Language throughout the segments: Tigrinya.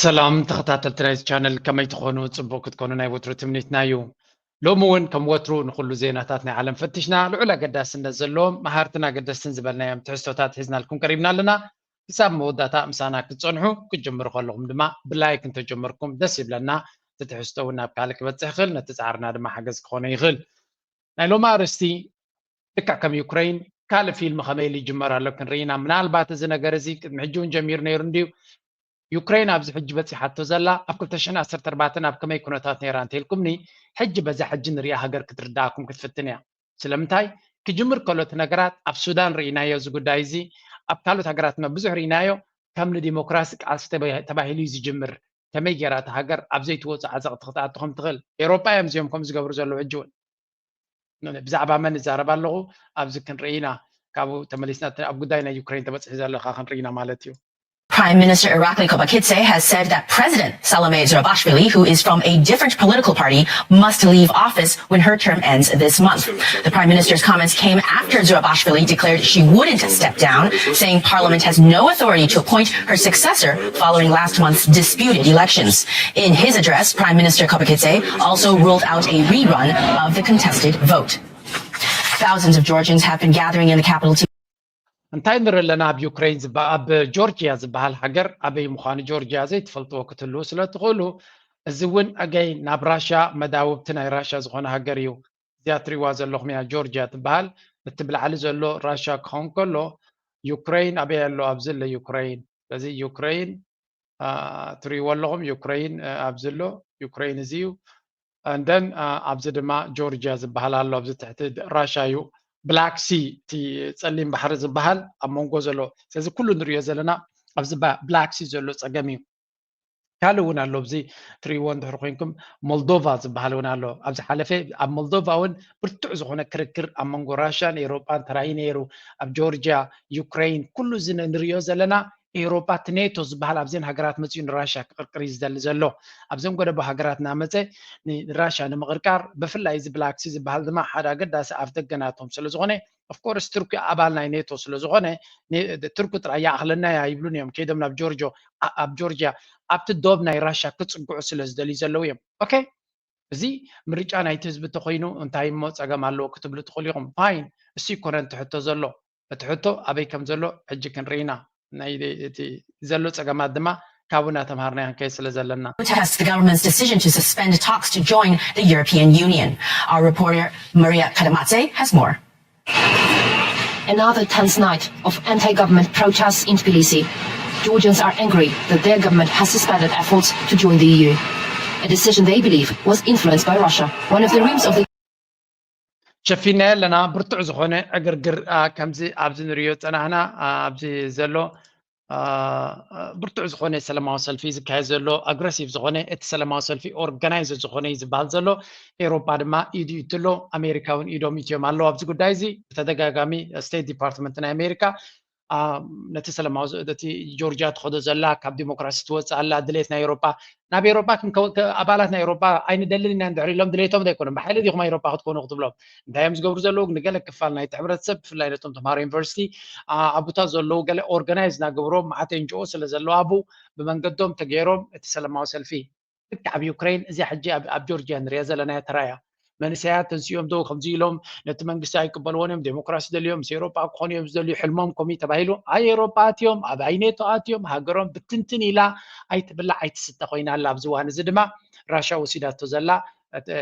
ሰላም ተኸታተልቲ ናይዚ ቻነል፣ ከመይ ትኾኑ? ጽቡቕ ክትኮኑ ናይ ወትሩ ትምኒትና እዩ። ሎሚ እውን ከም ወትሩ ንኹሉ ዜናታት ናይ ዓለም ፈቲሽና፣ ልዑል ኣገዳስነት ዘለዎም መሃርትን ኣገደስትን ዝበልናዮም ትሕዝቶታት ሒዝናልኩም ቀሪብና ኣለና። ክሳብ መወዳእታ ምሳና ክትጸንሑ፣ ክትጅምሩ ከለኹም ድማ ብላይክ እንተጀመርኩም ደስ ይብለና። እቲ ትሕዝቶ እውን ናብ ካልእ ክበጽሕ ይኽእል፣ ነቲ ጻዕርና ድማ ሓገዝ ክኾነ ይኽእል። ናይ ሎሚ ኣርእስቲ ልክዕ ከም ዩክረይን ካልእ ፊልም ከመይ ኢሉ ይጅመር ኣሎ ክንርኢ ኢና። ምናልባት እዚ ነገር እዚ ቅድሚ ሕጂ እውን ጀሚሩ ነይሩ እንድዩ። ዩክረይን ኣብዚ ሕጂ በጺሓቶ ዘላ ኣብ ክልተ ሽሕን ዓሰርተ ኣርባዕተን ኣብ ከመይ ኩነታት ነይራ እንተኢልኩምኒ፣ ሕጂ በዛ ሕጂ ንሪኣ ሃገር ክትርድኣኩም ክትፍትን እያ። ስለምንታይ? ክጅምር ከሎ እቲ ነገራት ኣብ ሱዳን ርኢናዮ፣ እዚ ጉዳይ እዚ ኣብ ካልኦት ሃገራት ድማ ብዙሕ ርኢናዮ። ከም ንዲሞክራሲ ቃልሲ ተባሂ-፣ ተባሂሉ እዩ ዝጅምር። ከመይ ጌራ እታ ሃገር ኣብ ዘይትወጽእ ዓዘቕቲ ክትኣቱ ከም ትኽእል። ኤውሮጳ እዮም እዚኦም ከምኡ ዝገብሩ ዘለዉ ሕጂ እውን። ብዛዕባ መን እዛረብ ኣለኹ? ኣብዚ ክንርኢ ኢና። ካብኡ ተመሊስና እቲ ኣብ ጉዳይ ናይ ዩክሬን ተበጺሑ ዘለኻ ክንርኢ ኢና ማለት እዩ። Prime Minister Irakli Kobakidze has said that President Salome Zurabashvili, who is from a different political party, must leave office when her term ends this month. The Prime Minister's comments came after Zurabashvili declared she wouldn't step down, saying Parliament has no authority to appoint her successor following last month's disputed elections. In his address, Prime Minister Kobakidze also ruled out a rerun of the contested vote. Thousands of Georgians have been gathering in the capital to እንታይ ንርኢ ኣለና? ኣብ ዩክሬን ዝባ-፣ ኣብ ጆርጂያ ዝበሃል ሃገር፣ ኣበይ ምዃኑ ጆርጂያ ዘይትፈልጥዎ ክትህልዉ ስለ ትኽእሉ፣ እዚ እውን ኣገይ ናብ ራሻ፣ መዳውብቲ ናይ ራሻ ዝኾነ ሃገር እዩ። እዚኣ ትሪእዋ ዘለኹም እያ ጆርጂያ ትበሃል። እቲ ብላዕሊ ዘሎ ራሻ ክኸውን ከሎ፣ ዩክሬን ኣበይ ኣሎ? ኣብዚ ኣሎ ዩክሬን። ስለዚ ዩክሬን፣ አ፣ ትሪእዎ ኣለኹም፣ ዩክሬን፣ አ፣ ኣብዚ ኣሎ ዩክሬን፣ እዚ እዩ። And then፣ አ፣ ኣብዚ ድማ ጆርጂያ ዝበሃል ኣሎ፣ ኣብዚ ትሕቲ ራሻ እዩ። ብላክ ሲ፣ እቲ ጸሊም ባሕሪ ዝበሃል ኣብ መንጎ ዘሎ። ስለዚ ኩሉ ንሪኦ ዘለና ኣብዚ ባ-፣ ብላክ ሲ ዘሎ ጸገም እዩ። ካልእ እውን ኣሎ፣ ኣብዚ ትሪእዎ እንድሕር ኮይንኩም ሞልዶቫ ዝበሃል እውን ኣሎ። ኣብ ዝሓለፈ ኣብ ሞልዶቫ እውን ብርቱዕ ዝኾነ ክርክር ኣብ መንጎ ራሻን ኤውሮጳን ተራእዩ ነይሩ። ኣብ ጆርጂያ፣ ዩክሬን፣ ኩሉ እዚ ን-፣ ንሪኦ ዘለና ኤውሮጳ፣ እቲ ኔቶ ዝበሃል ኣብዘን ሃገራት መጺኡ ንራሻ ክቕርቅር እዩ ዝደሊ ዘሎ። ኣብዘን ጎደቦ ሃገራት እናመጸ ንራሻ ንምቕርቃር፣ ብፍላይ እዚ ብላክ ሲ ዝበሃል ድማ ሓደ ኣገዳሲ ኣፍ ደገ ናቶም ስለ ዝኾነ፣ of course ቱርኪ ኣባል ናይ ኔቶ ስለ ዝኾነ፣ ኔ-፣ ቱርኪ ጥራይ ይኣኽለና እያ ይብሉን እዮም። ከይዶም ናብ ጆርጆ፣ ኣ-፣ ኣብ ጆርጂያ፣ ኣብቲ ዶብ ናይ ራሻ ክጽግዑ ስለ ዝደልዩ ዘለዉ እዮም። ኦኬ፣ እዚ ምርጫ ናይቲ ህዝቢ እንተኾይኑ እንታይ እሞ ጸገም ኣለዎ ክትብሉ ትኽእሉ ኢኹም። ፋይን፣ እሱ ይኮነን እቲ ሕቶ ዘሎ። እቲ ሕቶ ኣበይ ከም ዘሎ ሕጂ ክንርኢ ኢና። ናይ እቲ ዘሎ ጸገማት ድማ ካብኡ እናተምሃርና ክንከይድ ስለ ዘለና። Protest the government's decision to suspend talks to join the European Union. Our reporter Maria Kadamadze has more. Another tense night of anti-government protests in Tbilisi. Georgians are angry that their government has suspended efforts to join the E U, a decision they believe was influenced by Russia. One of the rooms of the ሸፊናዮ ኣለና። ብርቱዕ ዝኾነ ዕግርግር፣ አ፣ ከምዚ ኣብዚ ንሪኦ ዝጸናሕና፣ አ፣ ኣብዚ ዘሎ፣ አ፣ ብርቱዕ ዝኾነ ሰላማዊ ሰልፊ ዝካየድ ዘሎ፣ ኣግረሲቭ ዝኾነ፣ እቲ ሰላማዊ ሰልፊ ኦርጋናይዝ ዝኾነ እዩ ዝበሃል ዘሎ። ኤውሮጳ ድማ ኢዱ ይትሎ፣ ኣሜሪካ እውን ኢዶም ይትዮም ኣለዉ ኣብዚ ጉዳይ እዚ። ብተደጋጋሚ ስቴት ዲፓርትመንት ናይ ኣሜሪካ፣ አ፣ ነቲ ሰላማዊ ዝ-፣ ነቲ ጆርጂያ ትኸዶ ዘላ፣ ካብ ዲሞክራሲ ትወጽእ ኣላ፣ ድሌት ናይ ኤውሮጳ፣ ናብ ኤውሮጳ ክንከው-፣ ከ-፣ ኣባላት ናይ ኤውሮጳ ኣይንደልን ኢና እንድሕር ኢሎም ድሌቶም ዘይኮነን፣ ብሓይሊ ዲኹም ኤውሮጳ ክትኮኑ ክትብሎም። እንታይ እዮም ዝገብሩ ዘለዉ? ንገለ ክፋል ናይቲ ሕብረተሰብ፣ ብፍላይ ነቶም ተምሃሮ ዩኒቨርሲቲ፣ አ፣ ኣብኡታት ዘለዉ ገለ ኦርጋናይዝ እናገበሮም፣ መዓት ኤን ጂ ኦ ስለ ዘለዋ ኣብኡ ብመንገዶም ተገይሮም እቲ ሰላማዊ ሰልፊ ልክዕ ኣብ ዩክሬን እዚኣ ሕጂ ኣብ፣ ኣብ ጆርጂያ ንሪኣ ዘለና እያ ተራእያ። መንእሰያት ተንሲኦም ዶ ከምዚ ኢሎም ነቲ መንግስቲ ኣይቅበልዎን እዮም፣ ዴሞክራሲ ደልዮም፣ ምስ ኤውሮጳ ክኾኑ እዮም ዝደልዩ፣ ሕልሞም ከምኡ እዩ ተባሂሉ። ኣይ ኤውሮጳ ኣትዮም፣ ኣብ ኣይ ኔቶ ኣትዮም፣ ሃገሮም ብትንትን ኢላ ኣይትብላዕ ኣይትስተ ኮይና ኣላ። ኣብዚ እዋን እዚ ድማ ራሻ ወሲዳቶ ዘላ፣ እ፣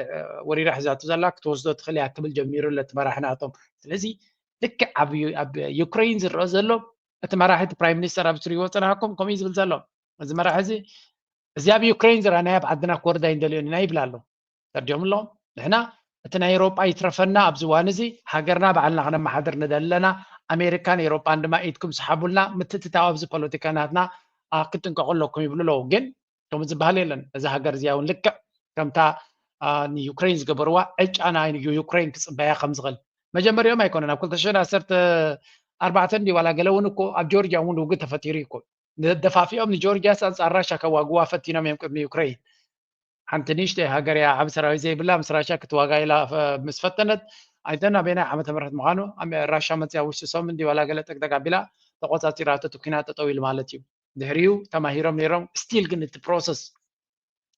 ወሪራ ሒዛቶ ዘላ ክትወስዶ ትኽእል እያ ክብል ጀሚሩ ኣሎ እቲ መራሒ ናቶም። ስለዚ ልክዕ ኣብ ዩ-፣ ኣብ ዩክሬን ዝረአ ዘሎ እቲ መራሒ፣ እቲ ፕራይም ሚኒስተር ኣብ ትሪእዎ ዝጸናሕኩም ከምኡ እዩ ዝብል ዘሎ። እዚ መራሒ እዚ፣ እዚ ኣብ ዩክሬን ዝረኣናዮ ኣብ ዓድና ክወርድ ኣይንደልዮን ኢና ይብል ኣሎ። ተርዲኦም ኣለኹም። ንሕና እቲ ናይ ኤውሮጳ ይትረፈና፣ ኣብዚ እዋን እዚ ሃገርና ባዕልና ክነመሓድር ንደሊ ኣለና። ኣሜሪካን ኤውሮጳን ድማ ኢድኩም ስሓቡልና፣ ምትእትታው ኣብዚ ፖለቲካ ናትና፣ አ፣ ክትጥንቀቑ ኣለኩም ይብሉ ኣለዉ። ግን ከምኡ ዝበሃል የለን። እዛ ሃገር እዚኣ እውን ልክዕ ከምታ፣ አ፣ ንዩክሬን ዝገበርዋ ዕጫና እዩ ዩክሬን ክጽበያ ከም ዝኽእል። መጀመሪኦም ኣይኮነን፣ ኣብ ክልተ ሽሕን ዓሰርተ ኣርባዕተን ድዩ ዋላ ገለ እውን እኮ ኣብ ጆርጂያ እውን ውግእ ተፈጢሩ እዩ እኮ። ን-፣ ደፋፊኦም ንጆርጂያስ ኣንጻር ራሻ ከዋግዋ ፈቲኖም እዮም ቅድሚ ዩክሬን። ሓንቲ ንእሽተይ ሃገር እያ፣ ዓቢ ሰራዊት ዘይብላ፣ ምስ ራሻ ክትዋጋ ኢላ ፈ-፣ ምስ ፈተነት፣ ኣይተ ናበየናይ ዓመተ ምህረት ምዃኑ፣ ኣመ-፣ ራሻ መጽያ ውሽጢ ሰሙን ድዩ ዋላ ገለ ጠቅጠቅ ኣቢላ ተቆጻጺራቶ፣ እቲ ኲናት ጠጠው ኢሉ ማለት እዩ። ድሕሪኡ ተማሂሮም ነይሮም። ስቲል ግን እቲ ፕሮሰስ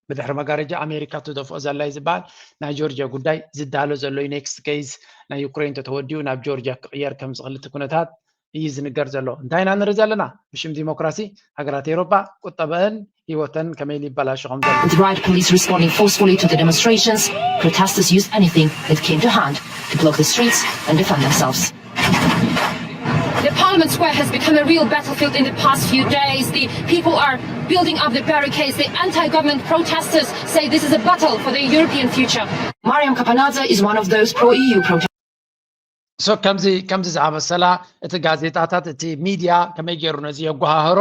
ብድሕሪ መጋረጃ ኣሜሪካ ትደፍኦ ዘላ እዩ ዝበሃል። ናይ ጆርጅያ ጉዳይ ዝዳሎ ዘሎ እዩ። ኔክስት ኬዝ ናይ ዩክሬን ተተወዲኡ ናብ ጆርጅያ ክቕየር ከም ዝኽእል እቲ ኩነታት እዩ ዝንገር ዘሎ። እንታይ ኢና ንርኢ ዘለና? ብሽም ዲሞክራሲ ሃገራት ኤውሮጳ ቁጠበአን ህይወተን ከመይ ይበላሾ ከም ዘሎ With riot police responding forcefully to the demonstrations, protesters used anything that came to hand to block the streets and defend themselves. The Parliament Square has become a real battlefield in the past few days. The people are building up the barricades. The anti-government protesters say this is a battle for the European future. Mariam Kapanadze is one of those pro-E U protesters. So ከምዚ ከምዚ ዝኣመሰላ እቲ ጋዜጣታት እቲ ሚድያ ከመይ ገይሩ ነዚ የጓሃህሮ?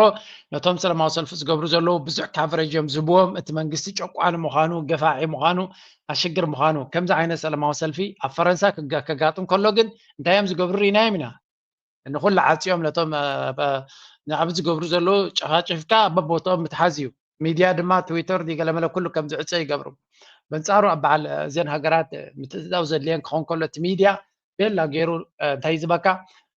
ነቶም ሰላማዊ ሰልፊ ዝገብሩ ዘለዉ ብዙሕ ካቨሬጅ እዮም ዝህብዎም። እቲ መንግስቲ ጨቋኒ ምዃኑ፣ ገፋዒ ምዃኑ፣ ኣሽግር ምዃኑ። ከምዚ ዓይነት ሰላማዊ ሰልፊ ኣብ ፈረንሳ ከጋጥም ከሎ ግን እንታይ እዮም ዝገብሩ ርኢናዮም ኢና። ንኹሉ ዓፅዮም ነቶም ንዓብ ዝገብሩ ዘለዉ ጨፋጭፍካ በቦትኦም ምትሓዝ እዩ። ሚድያ ድማ ትዊተር ገለመለ ኩሉ ከም ዝዕፀ ይገብሩ። በንፃሩ ኣብ በዓል እዘን ሃገራት ምትእትታው ዘድልየን ክኸውን ከሎ እቲ ሚድያ ቤላ ገይሩ እንታይ ዝበካ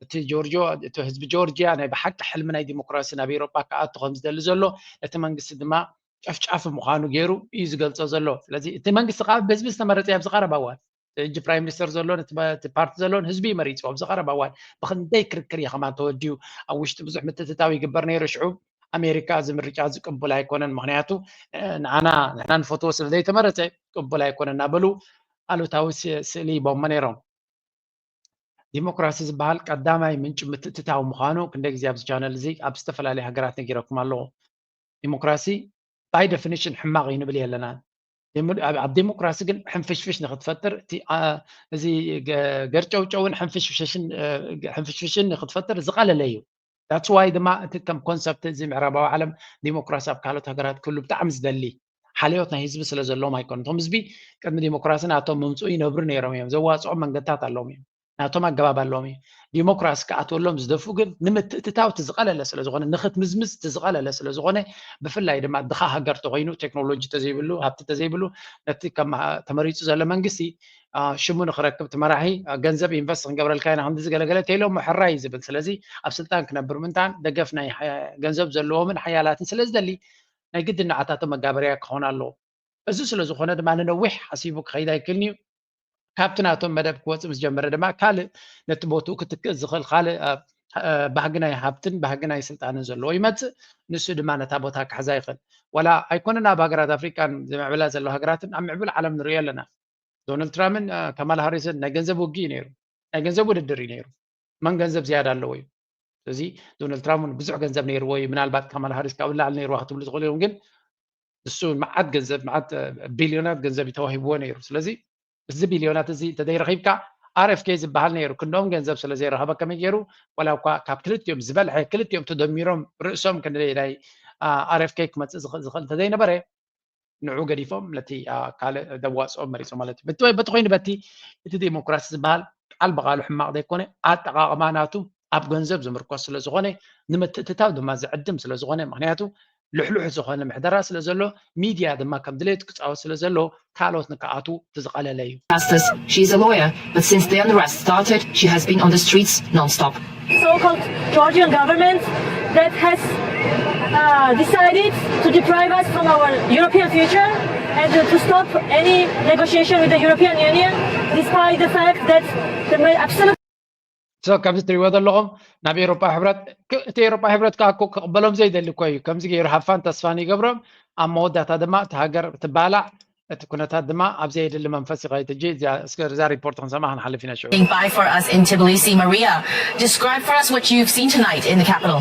እቲ ጆርጆ እቲ ህዝቢ ጆርጅያ ናይ ብሓቂ ሕልሚ ናይ ዲሞክራሲ ናብ ኤሮጳ ክኣቱ ከም ዝደሊ ዘሎ እቲ መንግስቲ ድማ ጨፍጫፊ ምዃኑ ገይሩ እዩ ዝገልፆ ዘሎ። ስለዚ እቲ መንግስቲ ከዓ ብህዝቢ ዝተመረፀ ኣብዚ ቀረባ እዋን ሕጂ ፕራይም ሚኒስተር ዘሎን እቲ ፓርቲ ዘሎን ህዝቢ መሪፅዎ ኣብዚ ቀረባ እዋን ብክንደይ ክርክር እዩ ከማን ተወዲኡ ኣብ ውሽጢ ብዙሕ ምትእትታው ይግበር ነይሩ። ሽዑ ኣሜሪካ እዚ ምርጫ እዚ ቅቡል ኣይኮነን፣ ምክንያቱ ንዓና ንሕና ንፈትዎ ስለ ዘይተመረፀ ቅቡል ኣይኮነን እናበሉ ኣሉታዊ ስእሊ ይቦሞ ነይሮም። ዲሞክራሲ ዝበሃል ቀዳማይ ምንጪ ምትእትታው ምዃኑ ክንደይ ግዜ ኣብዚ ቻነል እዚ ኣብ ዝተፈላለዩ ሃገራት ነጊረኩም ኣለኹ። ዲሞክራሲ ባይ ደፊኒሽን ሕማቕ እዩ ንብል የለናን። ኣብ ዲሞክራሲ ግን ሕንፍሽፍሽ ንክትፈጥር እዚ ገርጨውጨውን ሕንፍሽፍሽን ንክትፈጥር ዝቐለለ እዩ። ዳትስ ዋይ ድማ እቲ ከም ኮንሰፕት እዚ ምዕራባዊ ዓለም ዲሞክራሲ ኣብ ካልኦት ሃገራት ክህሉ ብጣዕሚ ዝደሊ ሓልዮት ናይ ህዝቢ ስለ ዘለዎም ኣይኮነ። እቶም ህዝቢ ቅድሚ ዲሞክራሲ ናቶም ምምፅኡ ይነብሩ ነይሮም እዮም። ዘዋፅኦም መንገድታት ኣለዎም እዮም። ናቶም ኣገባብ ኣለዎም እዩ። ዲሞክራሲ ክኣትወሎም ዝደፍኡ ግን ንምትእትታው እቲ ዝቐለለ ስለ ዝኾነ፣ ንክትምዝምዝ እቲ ዝቐለለ ስለ ዝኾነ፣ ብፍላይ ድማ ድኻ ሃገር ተኮይኑ ቴክኖሎጂ ተዘይብሉ፣ ሃብቲ ተዘይብሉ፣ ነቲ ከም ተመሪፁ ዘሎ መንግስቲ ሽሙ ንክረክብ እቲ መራሒ ገንዘብ ኢንቨስት ክንገብረልካ ኢና ከምዚ ዝገለገለ ተይሎሞ ሕራይ እዩ ዝብል። ስለዚ ኣብ ስልጣን ክነብር ምንታን ደገፍ ናይ ገንዘብ ዘለዎምን ሓያላትን ስለ ዝደሊ ናይ ግድን ንዓታቶም መጋበርያ ክኾን ኣለዎ። እዚ ስለ ዝኾነ ድማ ንነዊሕ ሓሲቡ ክኸይድ ኣይክልንዩ። ካብቲ ናቶም መደብ ክወፅእ ምስ ጀመረ ድማ ካልእ ነቲ ቦትኡ ክትክእ ዝኽእል ካልእ ባህጊ ናይ ሃብትን ባህጊ ናይ ስልጣንን ዘለዎ ይመፅእ። ንሱ ድማ ነታ ቦታ ክሕዛ ይኽእል። ዋላ ኣይኮነን ኣብ ሃገራት ኣፍሪቃን ዝምዕብላ ዘለዋ ሃገራትን ኣብ ምዕብል ዓለም ንሪኦ ኣለና። ዶናልድ ትራምፕን ካማላ ሃሪስን ናይ ገንዘብ ውግእ እዩ ነይሩ። ናይ ገንዘብ ውድድር እዩ ነይሩ። መን ገንዘብ ዝያዳ ኣለዎ እዩ። ስለዚ ዶናልድ ትራምፕ እውን ብዙሕ ገንዘብ ነይርዎ እዩ። ምናልባት ካማላ ሃሪስ ካብኡ ንላዕሊ ነይርዋ ክትብሉ ትኽእሉ እዮም። ግን ንሱ መዓት ገንዘብ መዓት ቢልዮናት ገንዘብ እዩ ተዋሂብዎ ነይሩ። ስለዚ እዚ ቢልዮናት እዚ እንተዘይረኺብካ ኣር ኤፍ ኬ ዝበሃል ነይሩ። ክንደኦም ገንዘብ ስለ ዘይረኸበ ከመይ ገይሩ ዋላ እኳ ካብ ክልቲኦም ዝበልሐ ክልቲኦም ተደሚሮም ርእሶም ክንደይ ናይ ኣር ኤፍ ኬ ክመፅእ ዝኽእል ዝኽእል እንተዘይነበረ ንዑ ገዲፎም ነቲ ካልእ ደዋፅኦም መሪፆም ማለት እዩ። በቲ ኮይኑ በቲ እቲ ዲሞክራሲ ዝበሃል ቃል ብቃሉ ሕማቕ ዘይኮነ ኣጠቃቕማ ናቱ ኣብ ገንዘብ ዝምርኮስ ስለ ዝኾነ ንምትእትታው ድማ ዝዕድም ስለ ዝኾነ ምክንያቱ ልሕሉሕ ዝኾነ ምሕደራ ስለ ዘሎ ሚድያ ድማ ከም ድሌቱ ክፃወት ስለ ዘሎ ካልኦት ንክኣትዉ እቲ ዝቐለለ እዩ። Justice. She is a lawyer, but since the unrest started, she has been on the streets non-stop. So-called Georgian government that has uh, decided to deprive us from our European future and uh, to stop any negotiation with the European Union, despite the fact that the absolute So ከምዚ ትሪእዎ ዘለኹም ናብ ኤሮፓ ሕብረት እቲ ኤሮፓ ሕብረት ከዓ እኮ ክቕበሎም ዘይደሊ እኮ እዩ። ከምዚ ገይሩ ሃፋን ተስፋን ይገብሮም። ኣብ መወዳእታ ድማ እቲ ሃገር ትባላዕ፣ እቲ ኩነታት ድማ ኣብ ዘየድሊ መንፈስ ይኸይድ። ሕጂ እዛ እስከ እዛ ሪፖርት ክንሰማ ክንሓልፍ ኢና ሽዑ። By for us in Tbilisi, Maria, describe for us what you've seen tonight in the capital.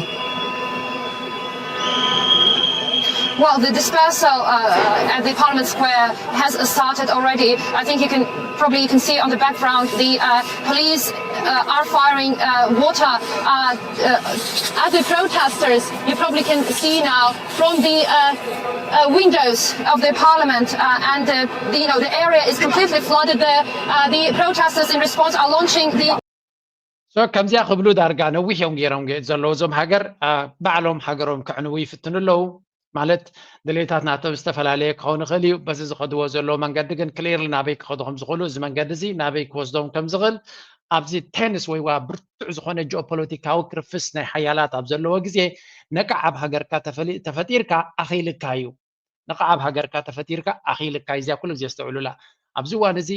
Well, the dispersal uh, at the Parliament Square has started already. I think you can probably you can see on the background the uh, police uh, are firing uh, water uh, uh, at the protesters. You probably can see now from the uh, uh, windows of the Parliament, uh, and uh, the, you know the area is completely flooded. There, uh, the protesters in response are launching the So ከምዚኣ ክብሉ ዳርጋ ነዊሕ እዮም ገይሮም ዘለዉ እዞም ሃገር ባዕሎም ሃገሮም ክዕንዉ ይፍትኑ ኣለዉ። ማለት ድሌታት ናቶም ዝተፈላለየ ክኸውን ይኽእል እዩ። በዚ ዝኸድዎ ዘለዉ መንገዲ ግን ክሊርሊ ናበይ ክኸዱ ከም ዝኽእሉ፣ እዚ መንገዲ እዚ ናበይ ክወስዶም ከም ዝኽእል ኣብዚ ቴንስ ወይ ዋ ብርቱዕ ዝኾነ ጂኦፖለቲካዊ ክርፍስ ናይ ሓያላት ኣብ ዘለዎ ግዜ ነቃዕ ኣብ ሃገርካ ተፈጢርካ ኣኺልካ እዩ። ነቃዕ ኣብ ሃገርካ ተፈጢርካ ኣኺልካ እዩ። እዚኣ ኩሉ ግዜ ኣስተውዕሉላ። ኣብዚ እዋን እዚ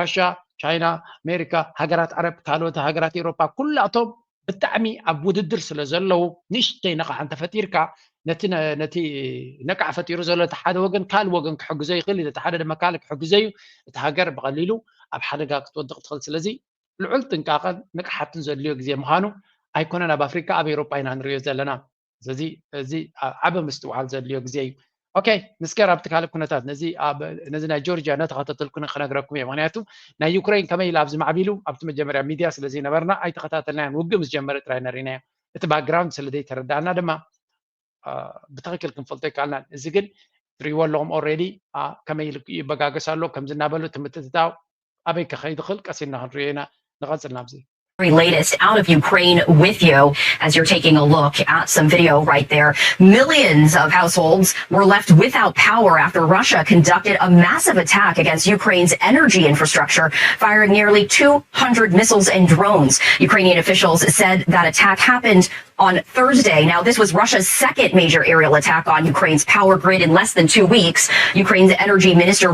ራሽያ፣ ቻይና፣ ኣሜሪካ፣ ሃገራት ዓረብ፣ ካልኦት ሃገራት ኤውሮጳ ኩላቶም ብጣዕሚ ኣብ ውድድር ስለ ዘለዉ ንእሽተይ ነቃዕ እንተፈጢርካ ነቲ ነቃዕ ፈጢሩ ዘሎ እቲ ሓደ ወገን ካልእ ወገን ክሕግዞ ይኽእል እዩ። እቲ ሓደ ድማ ካልእ ክሕግዞ እዩ። እቲ ሃገር ብቐሊሉ ኣብ ሓደጋ ክትወድቕ ትኽእል። ስለዚ ልዑል ጥንቃቐን ንቕሓትን ዘድልዮ ግዜ ምዃኑ ኣይኮነን ኣብ ኣፍሪካ ኣብ ኤውሮጳ ኢና ንሪኦ ዘለና። ስለዚ እዚ ዓበ ምስትውዓል ዘድልዮ ግዜ እዩ። ኦኬ፣ ንስከር ኣብቲ ካልእ ኩነታት ነዚ ናይ ጆርጅያ እናተኸታተልኩ ክነግረኩም እየ። ምክንያቱ ናይ ዩክሬን ከመይ ኢሉ ኣብዚ ማዕቢሉ ኣብቲ መጀመርያ ሚድያ ስለ ዘይነበርና ኣይተኸታተልናዮን። ውግእ ምስ ጀመረ ጥራይ ነሪናዮ። እቲ ባክግራውንድ ስለ ዘይተረዳእና ድማ ብትኽክል ክንፈልጦ ይከኣልናን። እዚ ግን ትሪእዎ ኣለኹም ኦልሬዲ ከመይ ኢሉ ይበጋገስ ኣሎ ከምዚ እናበሉ ትምትትታው ኣበይ ክኸይድ ይኽእል ቀስ ኢልና ክንሪኦ ኢና። ንቐጽል ናብዚ። Latest out of Ukraine with you as you're taking a look at some video right there. Millions of households were left without power after Russia conducted a massive attack against Ukraine's energy infrastructure, firing nearly two hundred missiles and drones. Ukrainian officials said that attack happened on Thursday. Now, this was Russia's second major aerial attack on Ukraine's power grid in less than two weeks. Ukraine's energy minister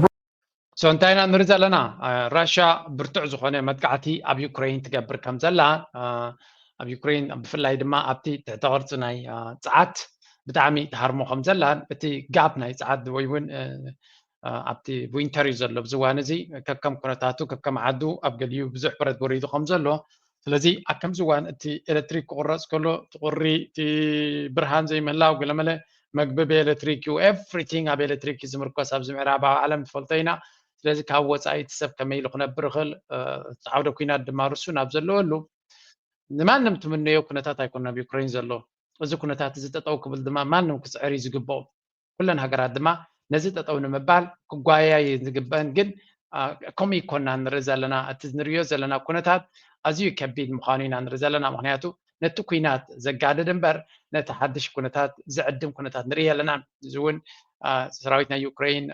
ሶ እንታይ ኢና ንርኢ ዘለና? ራሽያ ብርቱዕ ዝኾነ መጥቃዕቲ ኣብ ዩክሬን ትገብር ከም ዘላ፣ ኣብ ዩክሬን ብፍላይ ድማ ኣብቲ ትሕተ ቅርጺ ናይ ጸዓት ብጣዕሚ ትሃርሞ ከም ዘላን እቲ ጋፕ ናይ ጸዓት ወይ እውን ኣብቲ ዊንተር እዩ ዘሎ ኣብዚ እዋን እዚ ከከም ኩነታቱ ከከም ዓዱ ኣብ ገሊኡ ብዙሕ ብረት ወሪዱ ከም ዘሎ ስለዚ ኣብ ከምዚ እዋን እቲ ኤሌክትሪክ ክቁረፅ ከሎ እቲ ቁሪ እቲ ብርሃን ዘይምህላው ገለመለ መግቢ ብኤሌክትሪክ እዩ everything ኣብ ኤሌክትሪክ እዩ ዝምርኮስ ኣብዚ ምዕራባዊ ዓለም ትፈልጦ ኢና ስለዚ ካብ ወፃኢ እቲ ሰብ ከመይ ኢሉ ክነብር ይኽእል እቲ ዓውደ ኩናት ድማ ርሱን ኣብ ዘለወሉ ንማንም ትምነዮ ኩነታት ኣይኮነ ኣብ ዩክሬን ዘሎ እዚ ኩነታት እዚ ጠጠው ክብል ድማ ማንም ክፅዕር እዩ ዝግበኦ ኩለን ሃገራት ድማ ነዚ ጠጠው ንምባል ክጓየያ እየን ዝግበአን ግን ከምኡ ይኮና ንርኢ ዘለና እቲ ንሪዮ ዘለና ኩነታት ኣዝዩ ከቢድ ምዃኑ ኢና ንርኢ ዘለና ምክንያቱ ነቲ ኩናት ዘጋድድ እምበር ነቲ ሓድሽ ኩነታት ዝዕድም ኩነታት ንርኢ ኣለናን እዚ እውን ሰራዊት ናይ ዩክሬን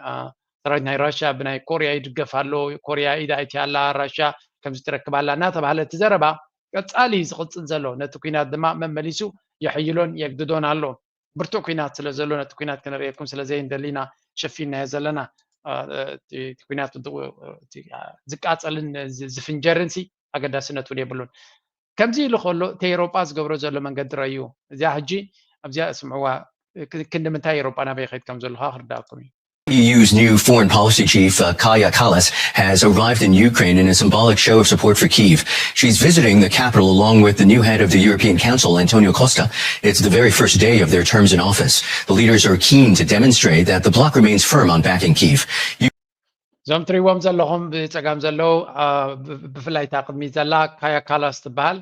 ሰራዊት ናይ ራሽያ ብናይ ኮርያ ይድገፍ ኣሎ ኮርያ ኢዳ ኣይትያ ኣላ ራሽያ ከምዚ ትረክብ ኣላ እናተባሃለ እቲ ዘረባ ቀፃሊ እዩ ዝቕፅል ዘሎ ነቲ ኩናት ድማ መመሊሱ የሕይሎን የግድዶን ኣሎ ብርቱዕ ኩናት ስለ ዘሎ ነቲ ኩናት ክነርእየኩም ስለ ዘይንደሊ ኢና ሸፊንናዮ ዘለና እቲ ኩናት ዝቃፀልን ዝፍንጀርን ሲ ኣገዳስነት እውን የብሉን ከምዚ ኢሉ ከሎ እቲ ኤሮጳ ዝገብሮ ዘሎ መንገዲ ረዩ እዚኣ ሕጂ ኣብዚኣ ስምዕዋ ክንዲ ምንታይ ኤሮጳ ናበይ ከይድ ከም ዘለካ ክርዳእኩም እዩ E U's new foreign policy chief, uh, Kaja Kallas, has arrived in Ukraine in a symbolic show of support for Kyiv. She's visiting the capital along with the new head of the European Council, Antonio Costa. It's the very first day of their terms in office. The leaders are keen to demonstrate that the bloc remains firm on backing Kyiv. እዞም ትሪእዎም ዘለኹም ብፀጋም ዘለዉ ብፍላይ እታ ቅድሚት ዘላ ካያ ካላስ ትበሃል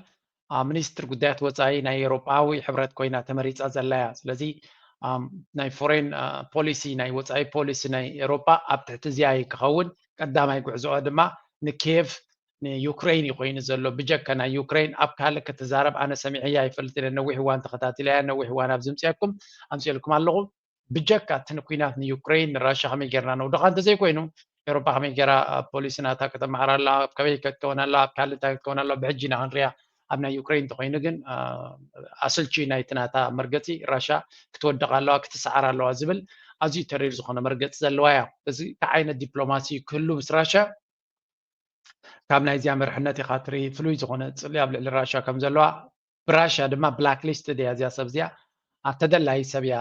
ሚኒስትር ጉዳያት ወፃኢ ናይ ኤውሮጳዊ ሕብረት ኮይና ተመሪፃ ዘላ እያ ስለዚ ናይ ፎሬን ፖሊሲ ናይ ወፃኢ ፖሊሲ ናይ ኤውሮጳ ኣብ ትሕቲ እዚኣ እዩ ክኸውን ቀዳማይ ጉዕዞኦ ድማ ንኪየቭ ንዩክሬን እዩ ኮይኑ ዘሎ ብጀካ ናይ ዩክሬን ኣብ ካልእ ክትዛረብ ኣነ ሰሚዐያ ይፈልጥ ኢለ ነዊሕ እዋን ተኸታቲለያ ነዊሕ እዋን ኣብ ዝምፅአኩም ኣምፅኤልኩም ኣለኹ ብጀካ እቲ ንኩናት ንዩክሬን ንራሻ ከመይ ጌርና ነውድኻ እንተዘይኮይኑ ኤሮፓ ከመይ ጌራ ፖሊሲ ናታ ከተመሓራላ ኣብ ከበይ ክትከውን ኣላ ኣብ ካልእ እንታይ ክትከውን ኣላ ብሕጂ ኢና ክንሪያ ኣብ ናይ ዩክሬን እንተኮይኑ ግን ኣሰልቺ ናይቲ ናታ መርገፂ ራሻ ክትወድቕ ኣለዋ ክትሰዓር ኣለዋ ዝብል ኣዝዩ ተሪር ዝኾነ መርገፂ ዘለዋ እያ እዚ እንታይ ዓይነት ዲፕሎማሲ ክህሉ ምስ ራሻ ካብ ናይዚኣ መርሕነት ኢኻ ትርኢ ፍሉይ ዝኾነ ፅልኢ ኣብ ልዕሊ ራሻ ከም ዘለዋ ብራሻ ድማ ብላክ ሊስት እያ እዚኣ ሰብ እዚኣ ኣብ ተደላይ ሰብ እያ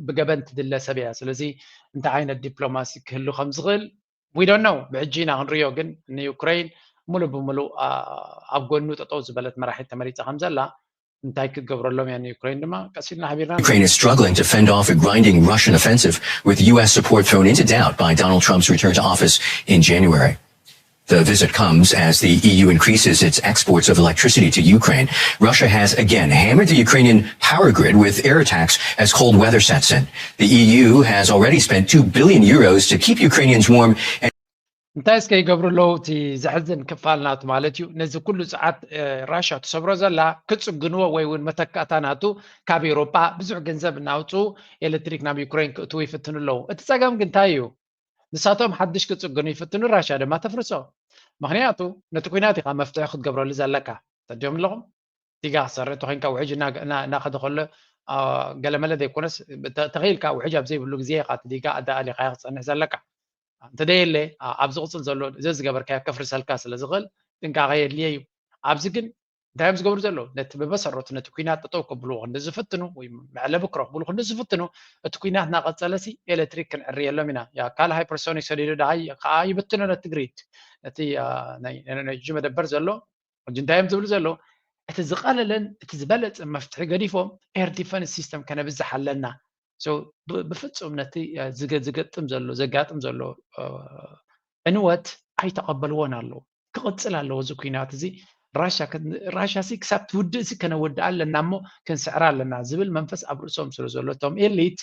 ብገበን ትድለ ሰብ እያ ስለዚ እንታይ ዓይነት ዲፕሎማሲ ክህሉ ከም ዝኽእል we don't know ብሕጂ ኢና ክንሪኦ ግን ንዩክሬን ሙሉ ብሙሉ ኣብ ጎኑ ጠጠው ዝበለት መራሒት ተመሪፃ ከም ዘላ እንታይ ክትገብረሎም እያ ንዩክሬን ድማ ቀስ ኢልና ሓቢርና Ukraine is struggling to fend off a grinding Russian offensive, with U S support thrown into doubt by Donald Trump's return to office in January. The visit comes as the E U increases its exports of electricity to Ukraine. Russia has again hammered the Ukrainian power grid with air attacks as cold weather sets in. The E U has already spent two billion euros to keep Ukrainians warm. And እንታይ እስከ ይገብሩ ኣለዉ እቲ ዘሕዝን ክፋል ናቱ ማለት እዩ ነዚ ኩሉ ሰዓት ራሻ ትሰብሮ ዘላ ክፅግንዎ ወይ እውን መተካእታ ናቱ ካብ ኤውሮጳ ብዙሕ ገንዘብ እናውፅኡ ኤሌክትሪክ ናብ ዩክሬን ክእትዉ ይፍትኑ ኣለዉ እቲ ፀገም ግን እንታይ እዩ ንሳቶም ሓድሽ ክጽግኑ ይፍትኑ፣ ራሽያ ድማ ተፍርሶ። ምኽንያቱ ነቲ ኲናት ኢኻ መፍትሒ ክትገብረሉ ዘለካ። ተዲኦም ኣለኹም? ዲጋ ክሰርሕ ተኾይንካ ውሕጅ እናኸደ ከሎ ገለመለ ዘይኮነስ ተኽኢልካ ውሕጅ ኣብ ዘይብሉ ግዜ ኢኻ እቲ ዲጋ ኣዳኣሊኻዮ ክጸንሕ ዘለካ። እንተደየለ ኣብዚ ቅጽል ዘሎ እዚ ዝገበርካዮ ከፍርሰልካ ስለ ዝኽእል ጥንቃቐ የድልየ እዩ። ኣብዚ ግን እንታይ እዮም ዝገብሩ ዘለዉ? ነቲ ብመሰረቱ ነቲ ኲናት ጠጠው ከብልዎ ክንዲ ዝፍትኑ ወይ መዕለቢ ክረኽብሉ ክንዲ ዝፍትኑ፣ እቲ ኲናት እናቐጸለሲ ኤሌክትሪክ ክንዕርየሎም ኢና። ያ ካልእ ሃይፐርሶኒክ ሰዲዱ ደሃይ ከኣ ይብትኖ ነቲ ግሪድ፣ ነቲ ናይ ኤነርጂ መደበር ዘሎ ሕጂ እንታይ እዮም ዝብሉ ዘለዉ? እቲ ዝቐለለን እቲ ዝበለጸ መፍትሒ ገዲፎም ኤር ዲፈንስ ሲስተም ከነብዝሕ ኣለና። ብፍጹም ነቲ ዝገጥም ዘሎ ዘጋጥም ዘሎ ዕንወት ኣይተቐበልዎን ኣለዉ። ክቕጽል ኣለዎ እዚ ኲናት እዚ። ራሻ ሲ ክሳብ ትውድእ ሲ ከነወድኣ ኣለና እሞ ክንስዕራ ኣለና ዝብል መንፈስ ኣብ ርእሶም ስለ ዘሎ እቶም ኤሊት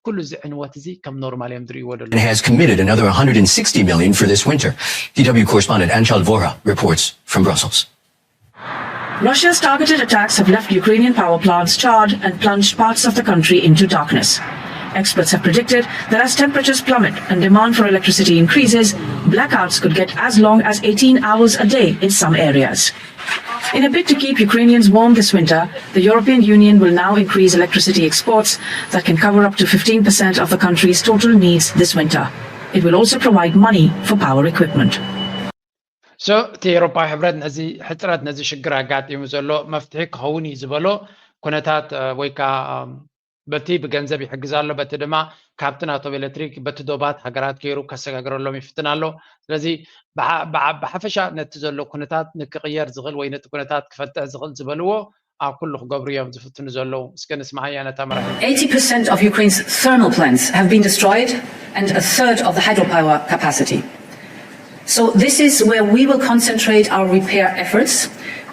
ኩሉ እዚ ዕንወት እዚ ከም ኖርማል እዮም ዝርእይዎ ዘለዉ። Has committed another one hundred sixty million for this winter. D W correspondent Anchal Vora reports from Brussels. Russia's targeted attacks have left Ukrainian power plants charred and plunged parts of the country into darkness. Experts have predicted that as temperatures plummet and demand for electricity increases, blackouts could get as long as eighteen hours a day in some areas. In a bid to keep Ukrainians warm this winter, the European Union will now increase electricity exports that can cover up to fifteen percent of the country's total needs this winter. It will also provide money for power equipment. So እቲ ኤውሮፓዊ ሕብረት ነዚ ሕፅረት ነዚ ሽግር ኣጋጢሙ ዘሎ መፍትሒ ክኸውን እዩ ዝበሎ ኩነታት ወይ ከዓ በቲ ብገንዘብ ይሕግዝ ኣሎ፣ በቲ ድማ ካብቲ ናቶም ኤሌክትሪክ በቲ ዶባት ሃገራት ገይሩ ከሰጋግረሎም ይፍትን ኣሎ። ስለዚ ብሓፈሻ ነቲ ዘሎ ኩነታት ንክቕየር ዝኽእል ወይ ነቲ ኩነታት ክፈትሕ ዝኽእል ዝበልዎ ኣብ ኩሉ ክገብሩ እዮም ዝፍትኑ ዘለዉ። እስከ ንስማዓያ ነታ መራሒ። Eighty percent of Ukraine's thermal plants have been destroyed and a third of the hydropower capacity. So this is where we will concentrate our repair efforts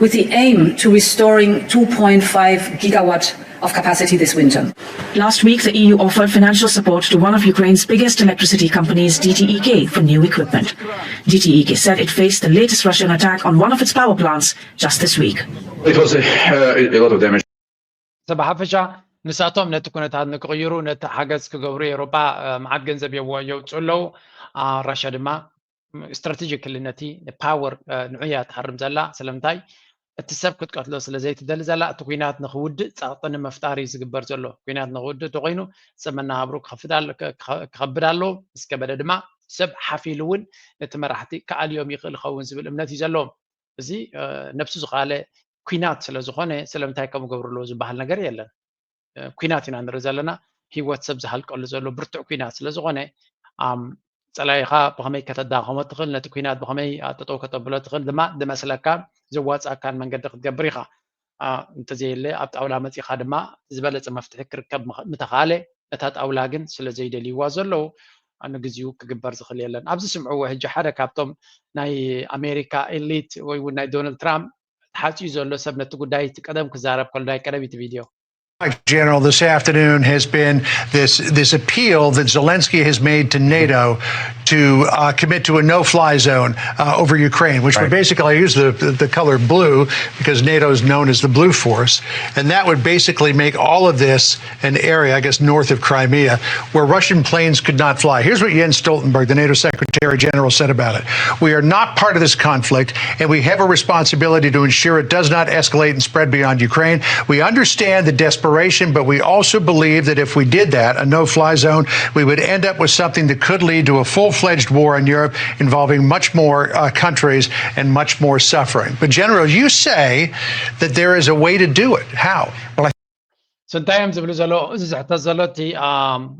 with the aim to restoring two point five gigawatt of capacity this winter. Last week, the E U offered financial support to one of Ukraine's biggest electricity companies, D T E K, for new equipment. D T E K said it faced the latest Russian attack on one of its power plants just this week. It was a, uh, a lot of damage. ሰብ ሓፈሻ ንሳቶም ነቲ ኩነታት ንክቕይሩ ነቲ ሓገዝ ክገብሩ ኤውሮጳ መዓት ገንዘብ የውፅኡ ኣለዉ። ራሻ ድማ ስትራቴጂካሊ ነቲ ፓወር ንዑያ ትሃርም ዘላ። ስለምንታይ? እቲ ሰብ ክትቀትሎ ስለ ዘይትደሊ ዘላ፣ እቲ ኩናት ንክውድእ ጸቕጢ ንምፍጣር እዩ ዝግበር ዘሎ። ኩናት ንክውድእ እንተኮይኑ ሰብ መነባብሩ ክኸፍድ ኣለ- ክኸ- ክኸብድ ኣለዎ። ምስ ከበደ ድማ ሰብ ሓፍ ኢሉ እውን ነቲ መራሕቲ ክኣልዮም ይኽእል ይኸውን ዝብል እምነት እዩ ዘለዎም። እዚ ነብሱ ዝኸኣለ ኩናት ስለ ዝኾነ ስለምንታይ ከምኡ ገብሩ ኣለዎ ዝበሃል ነገር የለን። ኩናት ኢና ንርኢ ዘለና። ህይወት ሰብ ዝሃልቀሉ ዘሎ ብርቱዕ ኩናት ስለ ዝኾነ ፀላኢኻ ብኸመይ ከተዳኸሞ ትኽእል፣ ነቲ ኩናት ብኸመይ ጠጠው ከተብሎ ትኽእል ድማ ዝመስለካን ዘዋፅኣካን መንገዲ ክትገብር ኢኻ። እንተዘየለ ኣብ ጣውላ መፂኻ ድማ ዝበለፀ መፍትሒ ክርከብ ምተኻለ፣ ነታ ጣውላ ግን ስለ ዘይደልይዋ ዘለዉ ንግዚኡ ክግበር ዝኽእል የለን። ኣብዚ ስምዕዎ ሕጂ ሓደ ካብቶም ናይ ኣሜሪካ ኤሊት ወይ እውን ናይ ዶናልድ ትራምፕ ተሓፂዩ ዘሎ ሰብ ነቲ ጉዳይ እቲ ቀደም ክዛረብ ከሎ ናይ ቀደም እቲ ቪድዮ General, this afternoon has been this this appeal that Zelensky has made to NATO to uh, commit to a no-fly zone uh, over Ukraine, which right. would basically I use the the color blue because NATO is known as the blue force, and that would basically make all of this an area, I guess, north of Crimea, where Russian planes could not fly. Here's what Jens Stoltenberg, the NATO Secretary General, said about it: "We are not part of this conflict, and we have a responsibility to ensure it does not escalate and spread beyond Ukraine. We understand the desperation, but we also believe that if we did that, a no fly zone, we would end up with something that could lead to a full fledged war in Europe involving much more uh, countries and much more suffering." But, General, you say that there is a way to do it. How? Well, I So እንታይ እዮም ዝብሉ ዘለዉ? እዚ ዝሕተት ዘሎ እቲ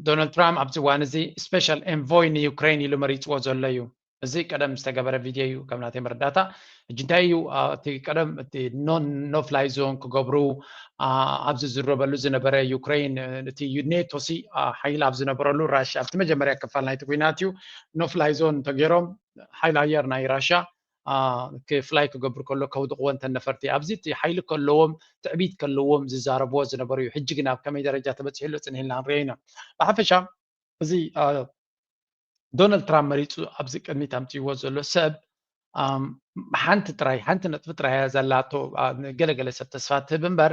ዶናልድ ትራምፕ ኣብዚ እዋን እዚ ስፔሻል ኤንቮይ ንዩክሬን ኢሉ መሪፅዎ ዘሎ እዩ። እዚ ቀደም ዝተገበረ ቪድዮ እዩ ከም ናተይ መረዳእታ። ሕጂ እንታይ እዩ እቲ ቀደም እቲ ኖን ኖ ፍላይ ዞን ክገብሩ ኣብ ዝዝረበሉ ዝነበረ ዩክሬን እቲ ኔቶ ሲ ሓይል ኣብ ዝነበረሉ ራሽያ ኣብቲ መጀመርያ ክፋል ናይቲ ኩናት እዩ ኖ ፍላይ ዞን ተገይሮም ሓይል ኣየር ናይ ራሽያ ክፍላይ ክገብሩ ከሎ ከውድቕዎ እንተን ነፈርቲ ኣብዚ እቲ ሓይሊ ከለዎም ትዕቢት ከለዎም ዝዛረብዎ ዝነበሩ እዩ። ሕጂ ግን ኣብ ከመይ ደረጃ ተበፂሑ ኣሎ ፅንሕ ኢልና ክንሪኦ ኢና። ብሓፈሻ እዚ ዶናልድ ትራምፕ መሪፁ ኣብዚ ቅድሚት ኣምፅዎ ዘሎ ሰብ ሓንቲ ጥራይ ሓንቲ ነጥቢ ጥራይ እያ ዘላቶ። ገለገለ ሰብ ተስፋ ትህብ እምበር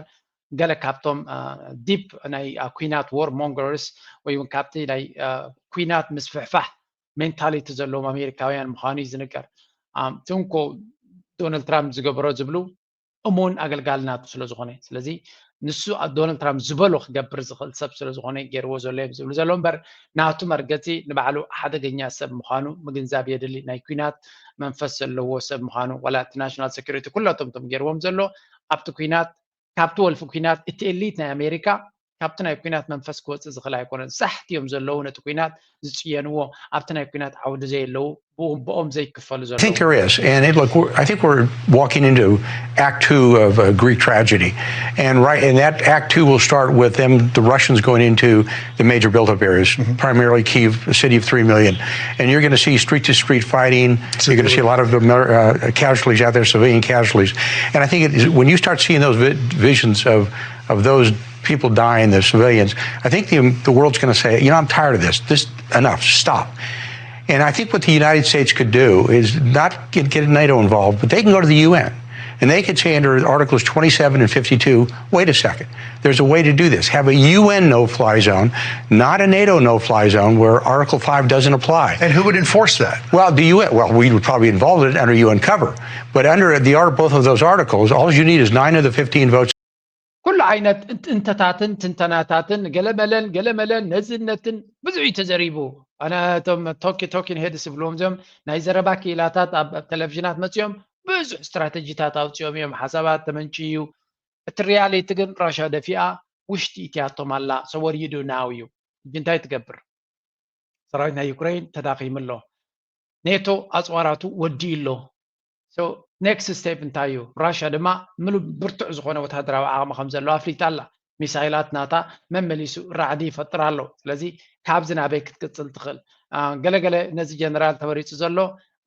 ገለ ካብቶም ዲፕ ናይ ኩናት ዎር ሞንገርስ ወይ እውን ካብቲ ናይ ኩናት ምስፍሕፋሕ ሜንታሊቲ ዘለዎም ኣሜሪካውያን ምዃኑ እዩ ዝንገር። እም፣ እቲ እንኮ ዶናልድ ትራምፕ ዝገበሮ ዝብሉ እሙን ኣገልጋሊ ናቱ ስለ ዝኾነ፣ ስለዚ ንሱ ኣብ ዶናልድ ትራምፕ ዝበሎ ክገብር ዝኽእል ሰብ ስለ ዝኾነ ገይርዎ ዘሎ እዮም ዝብሉ ዘሎ እምበር፣ ናቱ መርገፂ ንባዕሉ ሓደገኛ ሰብ ምዃኑ ምግንዛብ የድሊ። ናይ ኲናት መንፈስ ዘለዎ ሰብ ምዃኑ፣ ዋላ እቲ ናሽናል ሴኩሪቲ ኩላቶም እቶም ገይርዎም ዘሎ ኣብቲ ኲናት፣ ካብቲ ወልፊ ኲናት እቲ ኤሊት ናይ ኣሜሪካ ካብቲ ናይ ኲናት መንፈስ ክወፅእ ዝኽእል ኣይኮነን። ሳሕቲ እዮም ዘለዉ ነቲ ኲናት ዝፅየንዎ፣ ኣብቲ ናይ ኲናት ዓውዲ ዘየለዉ፣ ብኡ- ብኦም ዘይክፈሉ I think ዘለዉ። there is. And it, look, we're, I think we're walking into Act Two of a Greek tragedy. And right, and that Act Two will start with them, the Russians going into the major built-up areas, primarily Kyiv, a city of three million. And you're going to see street-to-street fighting. You're going to see a lot of Amer- uh, casualties out there, civilian casualties. And I think it is, when you start seeing those vi- visions of of those people dying, the civilians, I think the the world's going to say, you know, I'm tired of this. This enough. Stop. And I think what the United States could do is not get, get NATO involved, but they can go to the U N and they could say under Articles twenty-seven and fifty-two, wait a second, there's a way to do this. Have a U N no-fly zone, not a NATO no-fly zone where Article five doesn't apply. And who would enforce that? Well, the U N, well, we would probably involve it under U N cover, but under the art, both of those articles, all you need is nine of the fifteen votes. ኩሉ ዓይነት እንት- እንተታትን ትንተናታትን ገለመለን ገለመለን ነዝነትን ብዙሕ እዩ ተዘሪቡ። ኣነ እቶም ቶኪ ቶኪን ሄድስ ዝብልዎም እዚኦም ናይ ዘረባ ክኢላታት ኣብ ኣብ ቴሌቪዥናት መፅኦም ብዙሕ ስትራተጂታት ኣውፅኦም እዮም። ሓሳባት ተመንጭ እዩ። እቲ ሪያሊቲ ግን ራሻ ደፊኣ ውሽጢ ኢትያቶም ኣላ። So what do you do now እዩ። ሕጂ እንታይ ትገብር? ሰራዊት ናይ ዩክሬን ተዳኺሙ ኣሎ። ኔቶ ኣፅዋራቱ ወዲኡ ኣሎ። So next step እንታይ እዩ? ራሻ ድማ ምሉእ ብርቱዕ ዝኾነ ወታደራዊ ዓቕሚ ከም ዘለዎ ኣፍሊጣ ኣላ። ሚሳይላት ናታ መመሊሱ ራዕዲ ይፈጥር ኣሎ። ስለዚ ካብዚ ናበይ ክትቅፅል ትኽእል? አ፣ ገለገለ ነዚ ጀነራል ተመሪፁ ዘሎ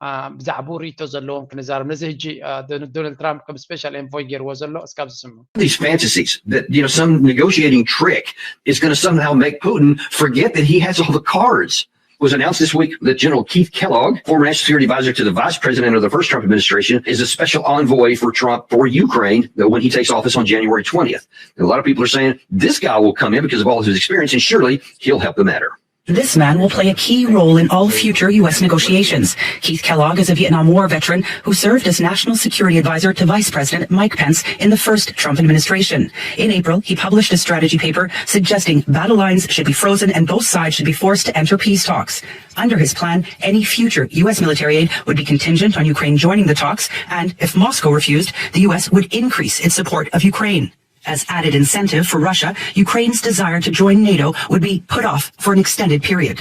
አ፣ ብዛዕባኡ ርእይቶ ዘለዎም ክንዛረብ። ነዚ ሕጂ አ፣ ዶ- ዶናልድ ትራምፕ ከም ስፔሻል ኤንቮይ ገይርዎ ዘሎ እስካብ ዝስምዑ። These fantasies that, you know, some negotiating trick is going to somehow make Putin forget that he has all the cards. It was announced this week that General Keith Kellogg, former national security advisor to the vice president under the first Trump administration, is a special envoy for Trump for Ukraine when he takes office on January twentieth. And a lot of people are saying this guy will come in because of all of his experience, and surely he'll help the matter. This man will play a key role in all future U S negotiations. Keith Kellogg is a Vietnam War veteran who served as National Security Advisor to Vice President Mike Pence in the first Trump administration. In April, he published a strategy paper suggesting battle lines should be frozen and both sides should be forced to enter peace talks. Under his plan, any future U S military aid would be contingent on Ukraine joining the talks, and if Moscow refused, the U S would increase its support of Ukraine. As added incentive for Russia, Ukraine's desire to join NATO would be put off for an extended period.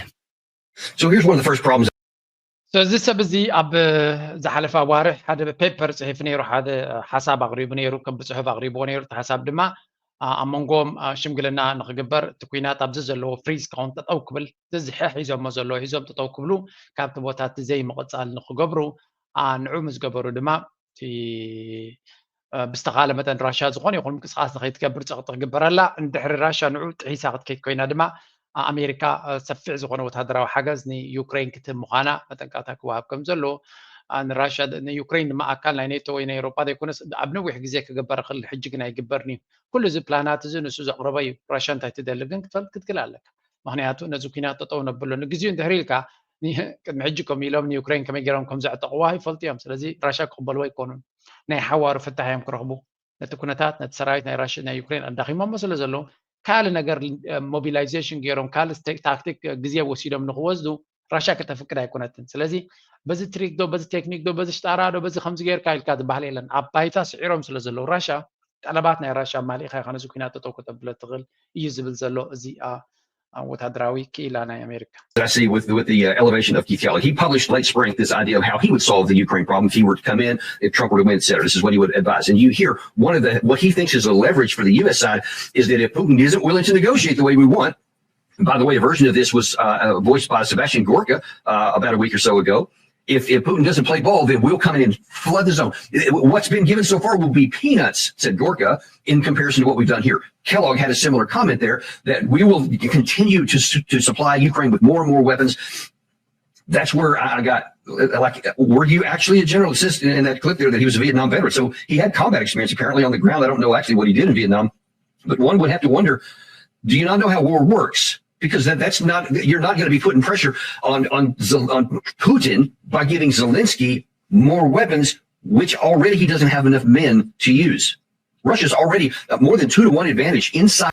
So here's one of the first problems. So እዚ ሰብ እዚ ኣብ ዝሓለፈ ኣዋርሕ ሓደ ፔፐር ፅሒፉ ነይሩ፣ ሓደ ሓሳብ ኣቕሪቡ ነይሩ፣ ከም ብፅሑፍ ኣቕሪብዎ ነይሩ። እቲ ሓሳብ ድማ አ፣ ኣብ መንጎም አ፣ ሽምግልና ንክግበር፣ እቲ ኲናት ኣብዚ ዘለዎ ፍሪዝ ክኸውን ጠጠው ክብል፣ እዚ ዝሐ ሒዞሞ ዘለዎ ሒዞም ጠጠው ክብሉ፣ ካብቲ ቦታ እቲ ዘይምቕፃል ንክገብሩ አ፣ ንዑ ምስ ገበሩ ድማ እቲ እ፣ ብዝተኻለ መጠን ራሻ ዝኾነ ይኹን ምንቅስቃስ ንኸይትገብር ፀቕጢ ክግበረላ፣ እንድሕሪ ራሻ ንዑ ጥሒሳ ክትከይድ ኮይና ድማ ኣ- ኣሜሪካ እ፣ ሰፊሕ ዝኾነ ወታደራዊ ሓገዝ ንዩክሬን ክትህብ ምዃና መጠንቀቕታ ክወሃብ ከም ዘሎ ኣ፣ ንራሻ ድ- ንዩክሬን ድማ ኣካል ናይ ኔቶ ወይ ናይ ኤውሮጳ ዘይኮነስ ኣብ ነዊሕ ግዜ ክግበር ክእል፣ ሕጂ ግን ኣይግበርን እዩ። ኩሉ እዚ ፕላናት እዚ ንሱ ዘቕረበ እዩ። ራሻ እንታይ ትደሊ ግን ክትፈልጥ ክትክል ኣለካ። ምክንያቱ ነዚ ኩናት ጠጠው ነብሎ ንግዜኡ እንድሕሪ ኢልካ ኒ- ቅድሚ ሕጂ ከም ኢሎም ንዩክሬን ከመይ ገይሮም ከም ዘዕጠቕዋ ይፈልጡ እዮም። ስለዚ ራሻ ክቕበልዎ ኣይኮኑን። ናይ ሓዋሩ ፍታሕ እዮም ክረኽቡ። ነቲ ኩነታት ነቲ ሰራዊት ናይ ራሽ ናይ ዩክሬን ኣዳኺሞሞ ስለ ዘለዉ ካልእ ነገር ሞቢላይዜሽን ገይሮም ካልእ ስተ- ታክቲክ ግዜ ወሲዶም ንክወስዱ ራሻ ከተፍቅድ ኣይኮነትን። ስለዚ በዚ ትሪክ ዶ በዚ ቴክኒክ ዶ በዚ ሽጣራ ዶ በዚ ከምዚ ገይርካ ኢልካ ዝበሃል የለን። ኣብ ባይታ ስዒሮም ስለ ዘለዉ ራሻ ጠለባት ናይ ራሻ ማሊእካ ኢኻ ነዚ ኩናት ጠጠው ከተብሎ ትኽእል እዩ ዝብል ዘሎ እዚ ኣ፣ ኣ፣ ወታደራዊ ክኢላ ናይ ኣሜሪካ። That I see with with the uh, elevation of Keith Kellogg. He published late spring this idea of how he would solve the Ukraine problem if he were to come in, if Trump were to win, et cetera. This is what he would advise. And you hear one of the what he thinks is the leverage for the U S side is that if Putin isn't willing to negotiate the way we want, by the way, a version of this was uh, uh, voiced by Sebastian Gorka uh, about a week or so ago. If, if Putin doesn't play ball, then we'll come in and flood the zone. What's been given so far will be peanuts, said Gorka, in comparison to what we've done here. Kellogg had a similar comment there that we will continue to, to supply Ukraine with more and more weapons. That's where I got like, were you actually a general? It says in that clip there that he was a Vietnam veteran. So he had combat experience apparently on the ground. I don't know actually what he did in Vietnam, but one would have to wonder, do you not know how war works? because that, that's not, you're not going to be putting pressure on, on, Zel- on Putin by giving Zelensky more weapons, which already he doesn't have enough men to use. Russia's already uh, more than two to one advantage inside.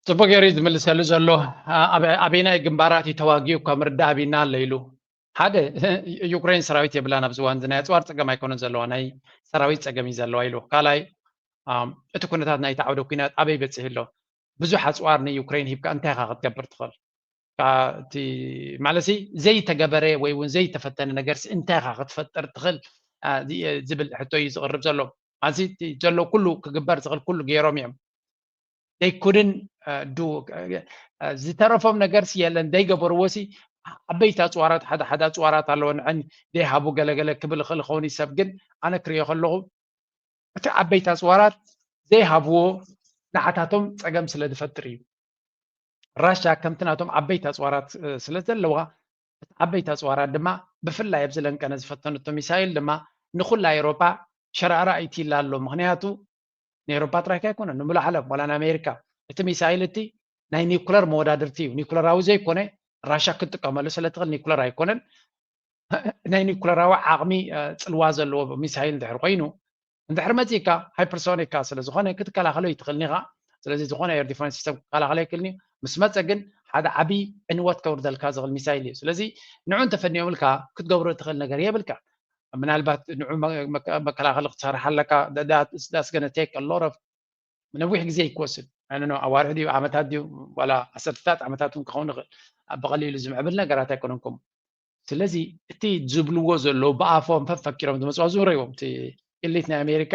ጽቡቅ ገይሩ ዝምልሰሉ ዘሎ። ኣበይናይ ግንባራት እዩ ተዋጊኡ እኳ ምርዳእ ኣቢና ኣሎ ኢሉ። ሓደ ዩክሬን ሰራዊት የብላን ኣብዚ እዋን፣ ናይ ኣፅዋር ፀገም ኣይኮነን ዘለዋ፣ ናይ ሰራዊት ፀገም እዩ ዘለዋ ኢሉ። ካልኣይ እቲ ኩነታት ናይ ተዓውደ ኩናት ኣበይ በፂሑ ኣሎ? ብዙሕ ኣፅዋር ንዩክሬን ሂብካ እንታይ ኢኻ ክትገብር ትኽእል? እቲ ማለት ዘይተገበረ ወይ እውን ዘይተፈተነ ነገር እንታይ ኢኻ ክትፈጥር ትኽእል ዝብል ሕቶ እዩ ዝቕርብ ዘሎ። ኣብዚ ዘሎ ኩሉ ክግበር ዝኽእል ኩሉ ገይሮም እዮም። They couldn't do ዝተረፎም ነገር የለን። ዘይገበርዎ ሲ ዓበይቲ ኣፅዋራት ሓደ ሓደ ኣፅዋራት ኣለዎ ንዐን ዘይሃቡ ገለገለ ክብል ይኽእል ይኸውን እዩ ሰብ። ግን ኣነ ክሪኦ ከለኹ እቲ ዓበይቲ ኣፅዋራት ዘይሃብዎ ንዓታቶም ፀገም ስለ ዝፈጥር እዩ። ራሻ ከምቲ ናቶም ዓበይቲ ኣፅዋራት ስለ ዘለዋ እቲ ዓበይቲ ኣፅዋራት ድማ ብፍላይ ኣብዚ ለንቀነ ዝፈተነቶ ሚሳይል ድማ ንኩላ ኤሮጳ ሸራራ ኢትላ ኣሎ። ምክንያቱ ንኤሮፓ ጥራይካ ኣይኮነን፣ ንሙሉእ ዓለም ዋላ ንኣሜሪካ እቲ ሚሳይል እቲ ናይ ኒኩለር መወዳድርቲ እዩ። ኒኩለራዊ ዘይኮነ ራሻ ክትጥቀመሉ ስለትኽእል ኒኩለር ኣይኮነን። ናይ ኒኩለራዊ ዓቕሚ ጽልዋ ዘለዎ ሚሳይል እንድሕር ኮይኑ እንድሕር መፂእካ ሃይፐርሶኒካ ስለዝኾነ ክትከላኸሎ ይትኽእልኒ ኢኻ። ስለዚ ዝኾነ ኤር ዲፈንስ ሲስተም ክከላኸሎ ይክእልኒ እዩ። ምስ መፀ ግን ሓደ ዓብዪ ዕንወት ከውርደልካ ዝኽእል ሚሳይል እዩ። ስለዚ ንዑ እንተፈኒዮምልካ ክትገብሮ ትኽእል ነገር የብልካ። ምናልባት ንዑ መከላኸሊ ክትሰርሕ ኣለካ። ዳስገነ ቴክ ሎረፍ ነዊሕ ግዜ ይክወስድ። ኣዋርሕ ድዩ ዓመታት ድዩ ዋላ ዓሰርተታት ዓመታት እውን ክኸውን ይኽእል። ብቐሊሉ ዝምዕብል ነገራት ኣይኮነን። ከምኡ ስለዚ እቲ ዝብልዎ ዘለዉ ብኣፎም ፈፈኪሮም ዝመፅዋ ዝረይዎም እቲ ኢሊት ናይ ኣሜሪካ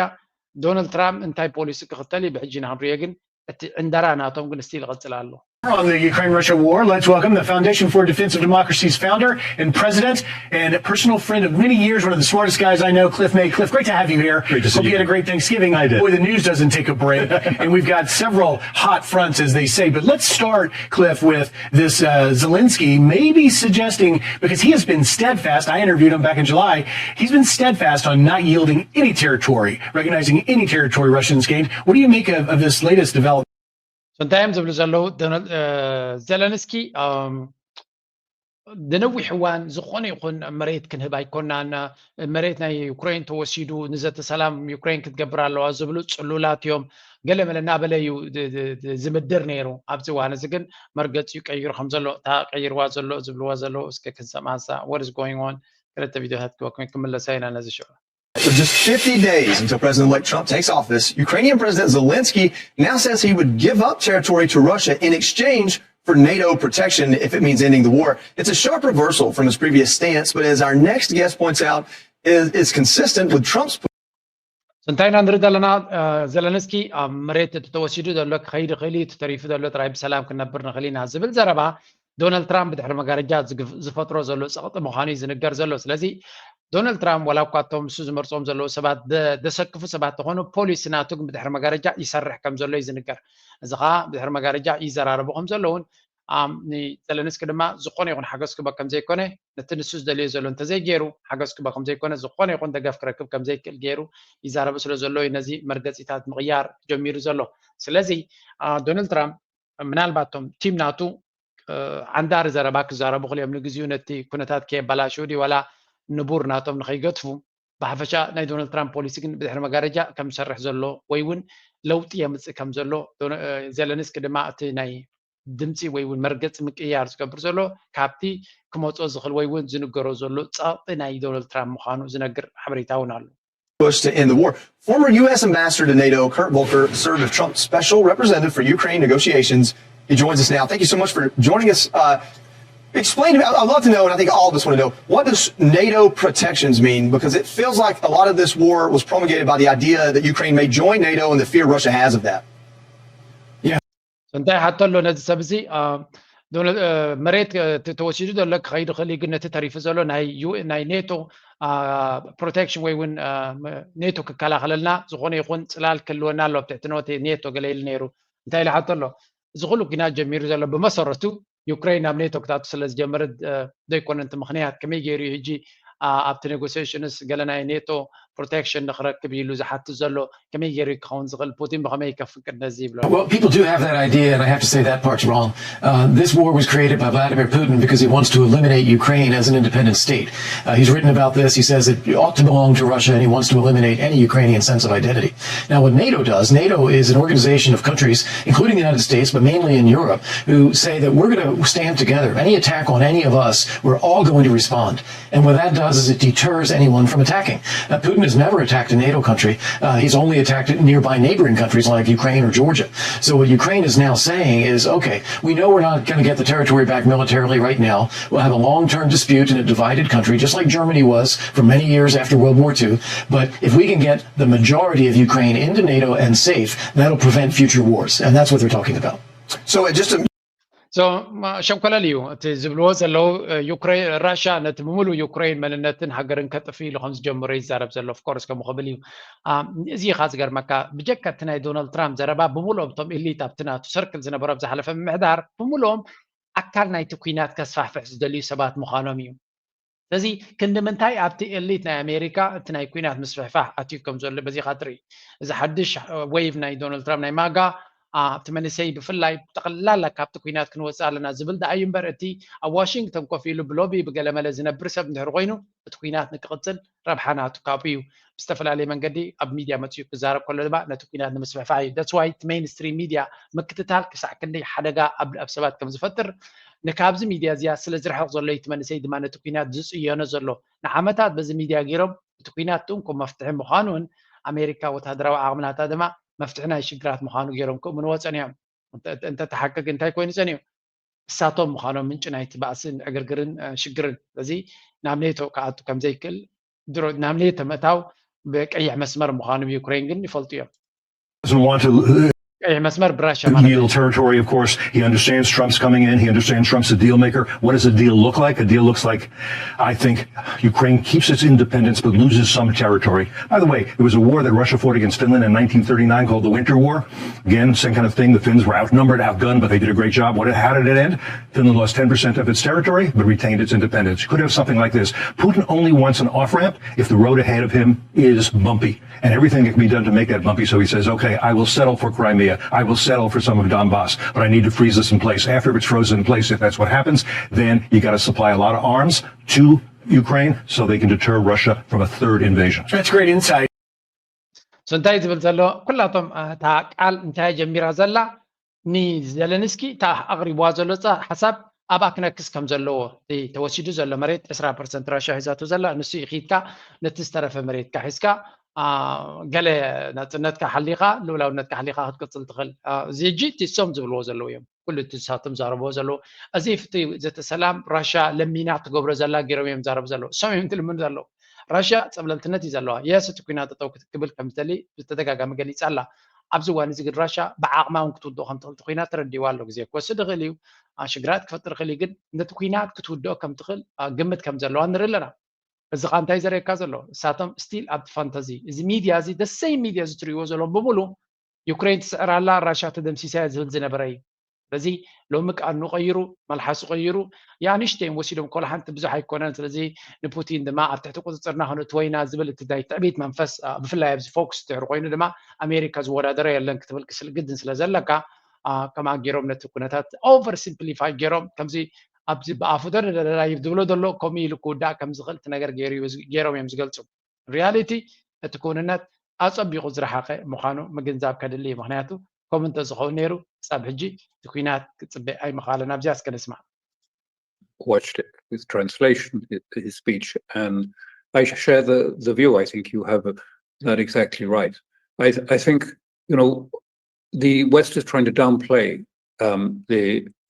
ዶናልድ ትራምፕ እንታይ ፖሊሲ ክኽተል እዩ ብሕጂ ንክንሪኦ ግን እቲ ዕንደራ ናቶም ግን ስቲል ይቕፅል ኣሎ። On the Ukraine Russia war, let's welcome the Foundation for Defense of Democracy's founder and president and personal friend of many years, one of the smartest guys I know, Cliff May. Cliff, great to have you here. Great to see Hope you. You had a great Thanksgiving. I did. Boy, the news doesn't take a break. And we've got several hot fronts, as they say. But let's start, Cliff, with this uh, Zelensky maybe suggesting, because he has been steadfast, I interviewed him back in July, he's been steadfast on not yielding any territory, recognizing any territory Russians gained. What do you make of, of this latest development? እንታይ እዮም ዝብሉ ዘለዉ ዘለንስኪ ንነዊሕ እዋን ዝኾነ ይኹን መሬት ክንህብ ኣይኮናን፣ መሬት ናይ ዩክሬን ተወሲዱ ንዘተ ሰላም ዩክሬን ክትገብር ኣለዋ ዝብሉ ጽሉላት እዮም። ገለ መለ እናበለ እዩ ዝምድር ነይሩ። ኣብዚ እዋን እዚ ግን መርገፂኡ ቀይሩ ከም ዘሎ እታ ቀይርዋ ዘሎ ዝብልዋ ዘለዉ እስከ ክንሰምዓሳ what is going on ክልተ ቪዲዮታት ክበኩም ክምለሳ ኢና ነዚ ሽዑ። So just fifty days until President-elect Trump takes office, Ukrainian President Zelensky now says he would give up territory to Russia in exchange for NATO protection if it means ending the war. It's a sharp reversal from his previous stance, but as our next guest points out, is, is consistent with Trump's እንታይ ኢና ንርኢ ዘለና? ዘለንስኪ ኣብ መሬት እቲ ተወሲዱ ዘሎ ክኸይድ ይኽእል እዩ፣ እቲ ተሪፉ ዘሎ ጥራይ ብሰላም ክንነብር ንኽእል ኢና ዝብል ዘረባ ዶናልድ ትራምፕ ብድሕሪ መጋረጃ ዝፈጥሮ ዘሎ ፀቕጢ ምዃኑ እዩ ዝንገር ዘሎ። ስለዚ ዶናልድ ትራምፕ ዋላ እኳ እቶም ንሱ ዝመርፆም ዘለዉ ሰባት ዘሰክፉ ሰባት ተኾኑ ፖሊሲ ናቱ ግን ብድሕሪ መጋረጃ ይሰርሕ ከም ዘሎ እዩ ዝንገር። እዚ ከዓ ብድሕሪ መጋረጃ ይዘራረቡ ከም ዘለውን ዘለንስኪ ድማ ዝኾነ ይኹን ሓገዝ ክበ ከም ዘይኮነ ነቲ ንሱ ዝደልዮ ዘሎ እንተዘይገይሩ ሓገዝ ክበ ከም ዘይኮነ ዝኾነ ይኹን ደገፍ ክረክብ ከም ዘይክእል ገይሩ ይዛረቡ ስለ ዘሎ እዩ ነዚ መርገፂታት ምቕያር ጀሚሩ ዘሎ። ስለዚ ዶናልድ ትራምፕ ምናልባት እቶም ቲም ናቱ ዓንዳሪ ዘረባ ክዛረቡ ክልኦም ንግዚኡ ነቲ ኩነታት ከየበላሽው ድዩ ዋላ ንቡር ናቶም ንኸይገትፉ ብሓፈሻ ናይ ዶናልድ ትራምፕ ፖሊሲ ግን ብድሕሪ መጋረጃ ከም ዝሰርሕ ዘሎ ወይ እውን ለውጢ የምፅእ ከም ዘሎ ዘለንስኪ ድማ እቲ ናይ ድምፂ ወይ እውን መርገፂ ምቅያር ዝገብር ዘሎ ካብቲ ክመፆ ዝኽእል ወይ እውን ዝንገሮ ዘሎ ፀቕጢ ናይ ዶናልድ ትራምፕ ምዃኑ ዝነግር ሓበሬታ እውን ኣሎ። Bush to end the war. Former U S ambassador to NATO, Kurt Volker, served as Trump's special representative for Ukraine negotiations. He joins us now. Thank you so much for joining us. Uh, explain to me, I'd love to know, and I think all of us want to know, what does NATO protections mean? Because it feels like a lot of this war was promulgated by the idea that Ukraine may join NATO and the fear Russia has of that. እንታይ ሓቶ ኣሎ ነዚ ሰብ እዚ? መሬት ተወሲዱ ዘሎ ክኸይድ ይኽእል እዩ፣ ግን ነቲ ተሪፉ ዘሎ ናይ ኔቶ ፕሮቴክሽን ወይ እውን ኔቶ ክከላኸለልና ዝኾነ ይኹን ፅላል ክህልወና ኣሎ ኣብ ትሕቲ ኖቲ ኔቶ ገለ ኢሉ ነይሩ። እንታይ ኢሉ ሓቶ ኣሎ? እዚ ኩሉ ኩናት ጀሚሩ ዘሎ ብመሰረቱ ዩክሬን ናብ ኔቶ ክታቱ ስለ ዝጀመረ ዘይኮነ እቲ ምኽንያት። ከመይ ገይሩ እዩ ሕጂ ኣብቲ ኔጎሲሽንስ ገለ ናይ ኔቶ ፕሮቴክሽን ንክረክብ ኢሉ ዝሓትት ዘሎ ከመይ ገይሩ ክኸውን ዝኽእል፣ ፑቲን ብኸመይ ከፍቅድ ነዚ ይብሎ። Well, people do have that idea, and I have to say that part's wrong. Uh, this war was created by Vladimir Putin because he wants to eliminate Ukraine as an independent state. Uh, he's written about this. He says it ought to belong to Russia, and he wants to eliminate any Ukrainian sense of identity. Now, what NATO does, NATO is an organization of countries, including the United States, but mainly in Europe, who say that we're going to stand together. Any attack on any of us, we're all going to respond. And what that does is it deters anyone from attacking. Uh, Putin has never attacked a NATO country. Uh, he's only attacked nearby neighboring countries like Ukraine or Georgia. So what Ukraine is now saying is, okay, we know we're not going to get the territory back militarily right now. We'll have a long-term dispute in a divided country, just like Germany was for many years after World War Two. But if we can get the majority of Ukraine into NATO and safe, that'll prevent future wars. And that's what they're talking about. So uh, just to so ሸንኮለል እዩ እቲ ዝብልዎ ዘለዉ። ዩክሬን፣ ራሽያ ነቲ ብምሉእ ዩክሬን መንነትን ሃገርን ከጥፍ ኢሉ ከም ዝጀመሮ ይዛረብ ዘሎ። ኦፍኮርስ ከምኡ ክብል እዩ። እዚ ኢኻ ዝገርመካ፣ ብጀካ እቲ ናይ ዶናልድ ትራምፕ ዘረባ ብምሉኦም እቶም ኢሊት ኣብቲ ናቱ ሰርክል ዝነበሮም ዝሓለፈ ምምሕዳር ብምሉኦም ኣካል ናይቲ ኩናት ከስፋሕፍሕ ዝደልዩ ሰባት ምዃኖም እዩ። ስለዚ ክንዲ ምንታይ ኣብቲ ኤሊት ናይ ኣሜሪካ እቲ ናይ ኩናት ምስፍሕፋሕ ኣትዩ ከም ዘሎ በዚኻ ትርኢ። እዚ ሓድሽ ዌይቭ ናይ ዶናልድ ትራምፕ ናይ ማጋ ኣብቲ መንእሰይ ብፍላይ ጠቕላላ ካብቲ ኩናት ክንወፅእ ኣለና ዝብል ደኣ እዩ እምበር፣ እቲ ኣብ ዋሽንግተን ኮፍ ኢሉ ብሎቢ ብገለመለ ዝነብር ሰብ እንድሕር ኮይኑ እቲ ኩናት ንክቕፅል ረብሓ ናቱ ካብኡ እዩ። ብዝተፈላለየ መንገዲ ኣብ ሚድያ መፅኡ ክዛረብ ከሎ ድማ ነቲ ኩናት ንምስፍሕፋሕ እዩ። That's why እቲ ሜይንስትሪም ሚድያ ምክትታል ክሳዕ ክንደይ ሓደጋ ኣብ ኣብ ሰባት ከም ዝፈጥር ንካብዚ ሚድያ እዚኣ ስለ ዝርሕቕ ዘሎ እቲ መንእሰይ ድማ ነቲ ኩናት ዝፅየኖ ዘሎ። ንዓመታት በዚ ሚድያ ገይሮም እቲ ኩናት ጥንቁ መፍትሒ ምዃኑን ኣሜሪካ ወታደራዊ ዓቕምናታ ድማ መፍትሒ ናይ ሽግራት ምዃኑ ገይሮም ክእምንዎ ፀኒሖም። እንተተሓቅቅ እንታይ ኮይኑ ፀኒሑ? እሳቶም ምዃኖም ምንጪ ናይቲ ባእስን ዕግርግርን ሽግርን። ስለዚ ናብ ኔቶ ክኣቱ ከምዘይክእል ድሮ ናብ ኔቶ ምእታው ብቀይሕ መስመር ምዃኑ ዩክሬን ግን ይፈልጡ እዮም። Doesn't want to ቀይሕ መስመር ብራሽያ ማለት yield territory, of course. He understands Trump's coming in. He understands Trump's a deal maker. What does a deal look like? A deal looks like, I think, Ukraine keeps its independence but loses some territory. By the way, it was a war that Russia fought against Finland in nineteen thirty-nine called the Winter War. Again, same kind of thing. The Finns were outnumbered, outgunned, but they did a great job. What, how did it end? Finland lost ten percent of its territory but retained its independence. You could have something like this. Putin only wants an off ramp if the road ahead of him is bumpy. And everything that can be done to make that bumpy. So he says, okay, I will settle for Crimea. I will settle for some of Donbass, but I need to freeze this in place. After it's frozen in place, if that's what happens, then you got to supply a lot of arms to Ukraine so they can deter Russia from a third invasion. That's great insight. So እንታይ ዝብል ዘሎ? ኩላቶም እታ ቃል እንታይ ጀሚራ ዘላ? ንዘለንስኪ እታ ኣቕሪብዋ ዘሎ ሓሳብ ኣብኣ ክነክስ ከም ዘለዎ፣ እቲ ተወሲዱ ዘሎ መሬት ዕስራ ፐርሰንት ራሽያ ሒዛቶ ዘላ፣ ንሱ ኢኺድካ ነቲ ዝተረፈ መሬትካ ሒዝካ ገለ ናፅነትካ ሓሊኻ ልኡላውነትካ ሓሊኻ ክትቅፅል ትኽእል። እዚ ሕጂ እቲ እሶም ዝብልዎ ዘለዉ እዮም። ኩሉ እቲ ንሳቶም ዛረብዎ ዘለዉ፣ እዚ ፍቲ ዘተ ሰላም ራሽያ ለሚና ትገብሮ ዘላ ገይሮም እዮም ዛረቡ ዘለዉ። እሶም እዮም ትልምኑ ዘለዉ። ራሽያ ፀብለልትነት እዩ ዘለዋ። የስ እቲ ኩናት ጠጠው ክብል ከም ዝደሊ ብተደጋጋሚ ገሊፃ ኣላ። ኣብዚ እዋን እዚ ግን ራሽያ ብዓቕማ እውን ክትውድኦ ከም ትኽእል እቲ ኩናት ተረዲእዋ ኣሎ። ግዜ ክወስድ ይኽእል እዩ፣ ሽግራት ክፈጥር ይኽእል እዩ፣ ግን ነቲ ኩናት ክትውድኦ ከም ትኽእል ግምት ከም ዘለዋ ንርኢ ኣለና። እዚ ኸኣ እንታይ ዘርእየካ ዘሎ? እሳቶም ስቲል ኣብቲ ፋንታዚ፣ እዚ ሚድያ እዚ፣ the same ሚድያ እዚ ትርእይዎ ዘለኹም ብምሉ ዩክሬን ትስዕር ኣላ፣ ራሽያ ተደምሲሳ እያ ዝብል ዝነበረ እዩ። ስለዚ ሎሚ ቃኑ ቀይሩ፣ መልሓሱ ቀይሩ፣ ያንሽተይን ወሲዶም ኮላ ሓንቲ ብዙሕ ኣይኮነን። ስለዚ ንፑቲን ድማ ኣብ ትሕቲ ቁፅፅርና ከነእትዎ ኢና ዝብል እቲ ናይ ትዕቢት መንፈስ፣ ብፍላይ ኣብዚ ፎክስ ድሕሪ ኮይኑ ድማ ኣሜሪካ ዝወዳደሮ የለን ክትብል ክስል ግድን ስለ ዘለካ፣ ከምኣ ገይሮም ነቲ ኩነታት ኦቨር ሲምፕሊፋይ ገይሮም ከምዚ ኣብዚ ብኣፉ ደረደረዳይ ዝብሎ ዘሎ ከምኡ ኢሉ ክውዳእ ከም ዝኽእል እቲ ነገር ገይሮም እዮም ዝገልፁ። ሪያሊቲ እቲ ክውንነት ኣጸቢቑ ዝረሓቐ ምዃኑ ምግንዛብ ከድሊ እዩ። ምኽንያቱ ከምኡ እንተዝኸውን ነይሩ ክሳብ ሕጂ እቲ ኲናት ክጽበ ኣይምኽኣለን። ኣብዚኣ እስከ ንስማዕ። Watched it with translation, his speech, and I share the, the view. I think you have that exactly right. I, I think, you know, the West is trying to downplay um, the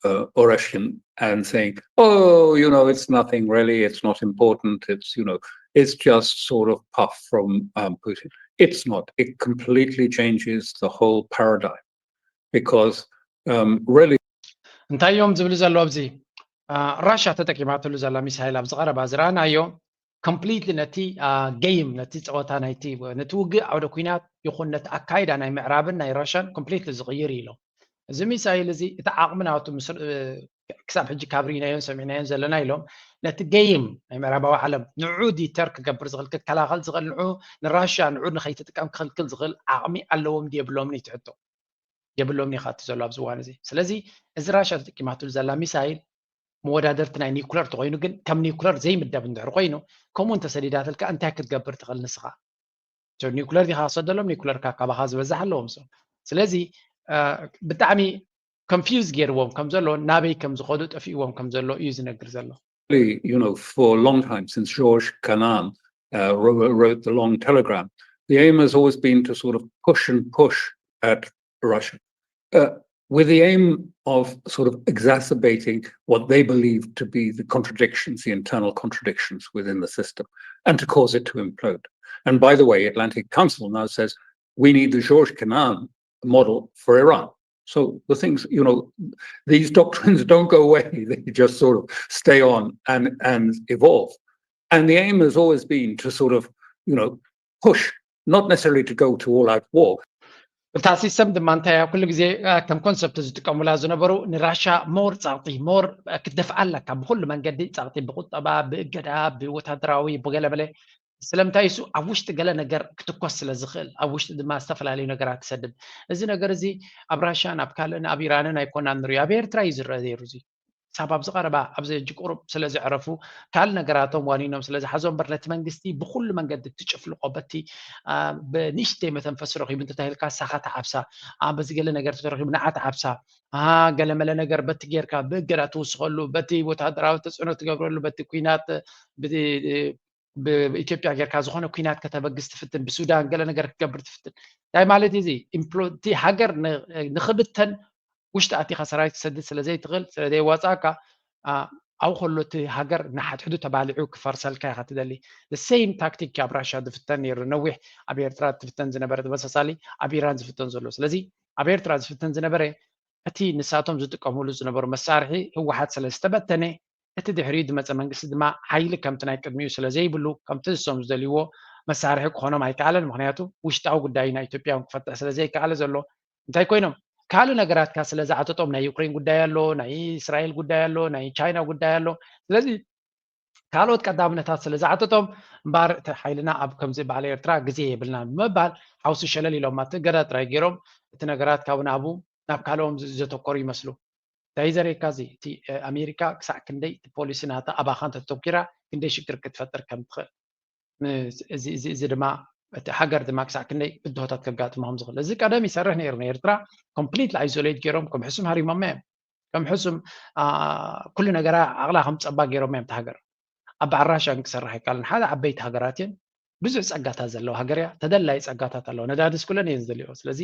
uh, Orashin and saying, oh, you know, it's nothing really, it's not important, it's, you know, it's just sort of puff from um, Putin. It's not. It completely changes the whole paradigm because um, really. እንታይ እዮም ዝብሉ ዘለዉ ኣብዚ? ራሻ ተጠቂማትሉ ዘላ ሚሳይል ኣብዚ ቀረባ ዝረኣናዮ ኮምፕሊትሊ ነቲ ጌም፣ ነቲ ፀወታ ናይቲ፣ ነቲ ውግእ ዓውደ ኲናት ይኹን ነቲ ኣካይዳ ናይ ምዕራብን ናይ ራሻን ኮምፕሊትሊ ዝቕይር እዩ ኢሎም። እዚ ሚሳይል እዚ እቲ ዓቕሚ ናቱ ክሳብ ሕጂ ካብ ርኢናዮን ሰሚዕናዮን ዘለና ኢሎም ነቲ ገይም ናይ ምዕራባዊ ዓለም ንዑ ዲተር ክገብር ዝኽእል፣ ክከላኸል ዝኽእል፣ ንዑ ንራሽያ ንዑ ንኸይትጥቀም ክኽልክል ዝኽእል ዓቕሚ ኣለዎም ድዩ የብሎምን እዩ እቲ ሕቶ። የብሎምን እዩ እቲ ዘሎ ኣብዚ እዋን እዚ። ስለዚ እዚ ራሽያ ተጠቂማትሉ ዘላ ሚሳይል መወዳደርቲ ናይ ኒኩለር ተኮይኑ ግን ከም ኒኩለር ዘይምደብ እንድሕር ኮይኑ ከምኡ እንተሰዲዳትልካ እንታይ ክትገብር ትኽእል ንስኻ? ኒኩለር ዲኻ ክሰደሎም? ኒኩለር ካባኻ ዝበዝሕ ኣለዎም። ስለዚ ብጣዕሚ ኮንፊውዝ ገይርዎም ከም ዘሎ ናበይ ከም ዝኸዱ ጠፊእዎም ከም ዘሎ እዩ ዝነግር ዘሎ። You know, for a long time since George Kennan uh, wrote the long telegram, the aim has always been to sort of push and push at Russia uh, with the aim of sort of exacerbating what they believe to be the contradictions, the internal contradictions within the system, and to cause it to implode. And by the way, Atlantic Council now says we need the George Kennan model for Iran. So the things, you know, these doctrines don't go away. They just sort of stay on and, and evolve. And the aim has always been to sort of, you know, push, not necessarily to go to all out war. እታ ሲስተም ድማ እንታይ እያ? ኩሉ ግዜ ከም ኮንሰፕት ዝጥቀሙላ ዝነበሩ ንራሻ ሞር ፃቕጢ ሞር ክትደፍኣ ኣለካ ብኩሉ መንገዲ ፃቕጢ፣ ብቁጠባ፣ ብእገዳ፣ ብወታደራዊ፣ ብገለመለ። ስለምንታይ እሱ ኣብ ውሽጢ ገለ ነገር ክትኮስ ስለ ዝኽእል ኣብ ውሽጢ ድማ ዝተፈላለዩ ነገራት ትሰድድ። እዚ ነገር እዚ ኣብ ራሽያን ኣብ ካልእን ኣብ ኢራንን ኣይኮናን ንሪኦ፣ ኣብ ኤርትራ እዩ ዝረአ ነይሩ እዚ። ሳብ ኣብዚ ቀረባ ኣብዚ ሕጂ ቁሩብ ስለ ዘዕረፉ ካልእ ነገራቶም ዋኒኖም ስለ ዝሓዞም እምበር ነቲ መንግስቲ ብኩሉ መንገዲ ትጭፍልቆ በቲ ብንእሽተይ መተንፈሲ ረኺቡ እንተታሂልካ ሳኻ ተዓብሳ፣ በዚ ገለ ነገር ተረኺቡ ንዓ ተዓብሳ፣ ገለመለ ነገር በቲ ጌርካ ብእገዳ ትውስኸሉ፣ በቲ ወታደራዊ ተፅዕኖ ትገብረሉ፣ በቲ ኩናት ብኢትዮጵያ ጌርካ ዝኾነ ኩናት ከተበግስ ትፍትን፣ ብሱዳን ገለ ነገር ክትገብር ትፍትን። እንታይ ማለት እዚ እቲ ሃገር ንክብተን ውሽጢ ኣቲኻ ሰራዊት ትሰድድ ስለ ዘይትኽእል ስለ ዘይዋፃእካ ኣብኡ ከሎ እቲ ሃገር ንሓድሕዱ ተባሊዑ ክፈርሰልካ ኢኻ ትደሊ። ሴም ታክቲክ ኣብ ራሻ ዝፍተን ነይሩ ነዊሕ፣ ኣብ ኤርትራ ትፍተን ዝነበረ ተመሳሳሊ ኣብ ኢራን ዝፍተን ዘሎ። ስለዚ ኣብ ኤርትራ ዝፍተን ዝነበረ እቲ ንሳቶም ዝጥቀምሉ ዝነበሩ መሳርሒ ህወሓት ስለ ዝተበተነ እቲ ድሕሪኡ ዝመፀ መንግስቲ ድማ ሓይሊ ከምቲ ናይ ቅድሚኡ ስለ ዘይብሉ ከምቲ ንሶም ዝደልይዎ መሳርሒ ክኾኖም ኣይከኣለን። ምክንያቱ ውሽጣዊ ጉዳይ ናይ ኢትዮጵያ እውን ክፈትሕ ስለ ዘይከኣለ ዘሎ እንታይ ኮይኖም ካልእ ነገራትካ ስለ ዝዓጠጦም ናይ ዩክሬን ጉዳይ ኣሎ፣ ናይ እስራኤል ጉዳይ ኣሎ፣ ናይ ቻይና ጉዳይ ኣሎ። ስለዚ ካልኦት ቀዳምነታት ስለ ዝዓጠጦም እምበር እቲ ሓይልና ኣብ ከምዚ በዓል ኤርትራ ግዜ የብልና ብምባል ሓውሲ ሸለል ኢሎም ኣብቲ እገዳ ጥራይ ገይሮም እቲ ነገራት ካብ ናብኡ ናብ ካልኦም ዘተኮሩ ይመስሉ። እንታይ ዘርእየካ እዚ እቲ ኣሜሪካ ክሳዕ ክንደይ እቲ ፖሊሲ ናታ ኣባኻ እንተተተኪራ ክንደይ ሽግር ክትፈጥር ከም ትኽእል። እዚ ድማ እቲ ሃገር ድማ ክሳዕ ክንደይ ብድሆታት ከጋጥሞ ከም ዝኽእል እዚ ቀደም ይሰርሕ ነይሩ። ንኤርትራ ኮምፕሊትሊ ኣይዞሌት ገይሮም ከም ሕሱም ሃሪሞማ እዮም። ከም ሕሱም ኩሉ ነገራ ዓቕላ ከም ፀባ ገይሮማ እዮም። እቲ ሃገር ኣብ በዓል ራሻ ክሰርሕ ኣይከኣልን። ሓደ ዓበይቲ ሃገራት እየን። ብዙሕ ፀጋታት ዘለዎ ሃገር እያ። ተደላይ ፀጋታት ኣለዎ። ነዳዲ ስኩለን እየን ዝደልዮ። ስለዚ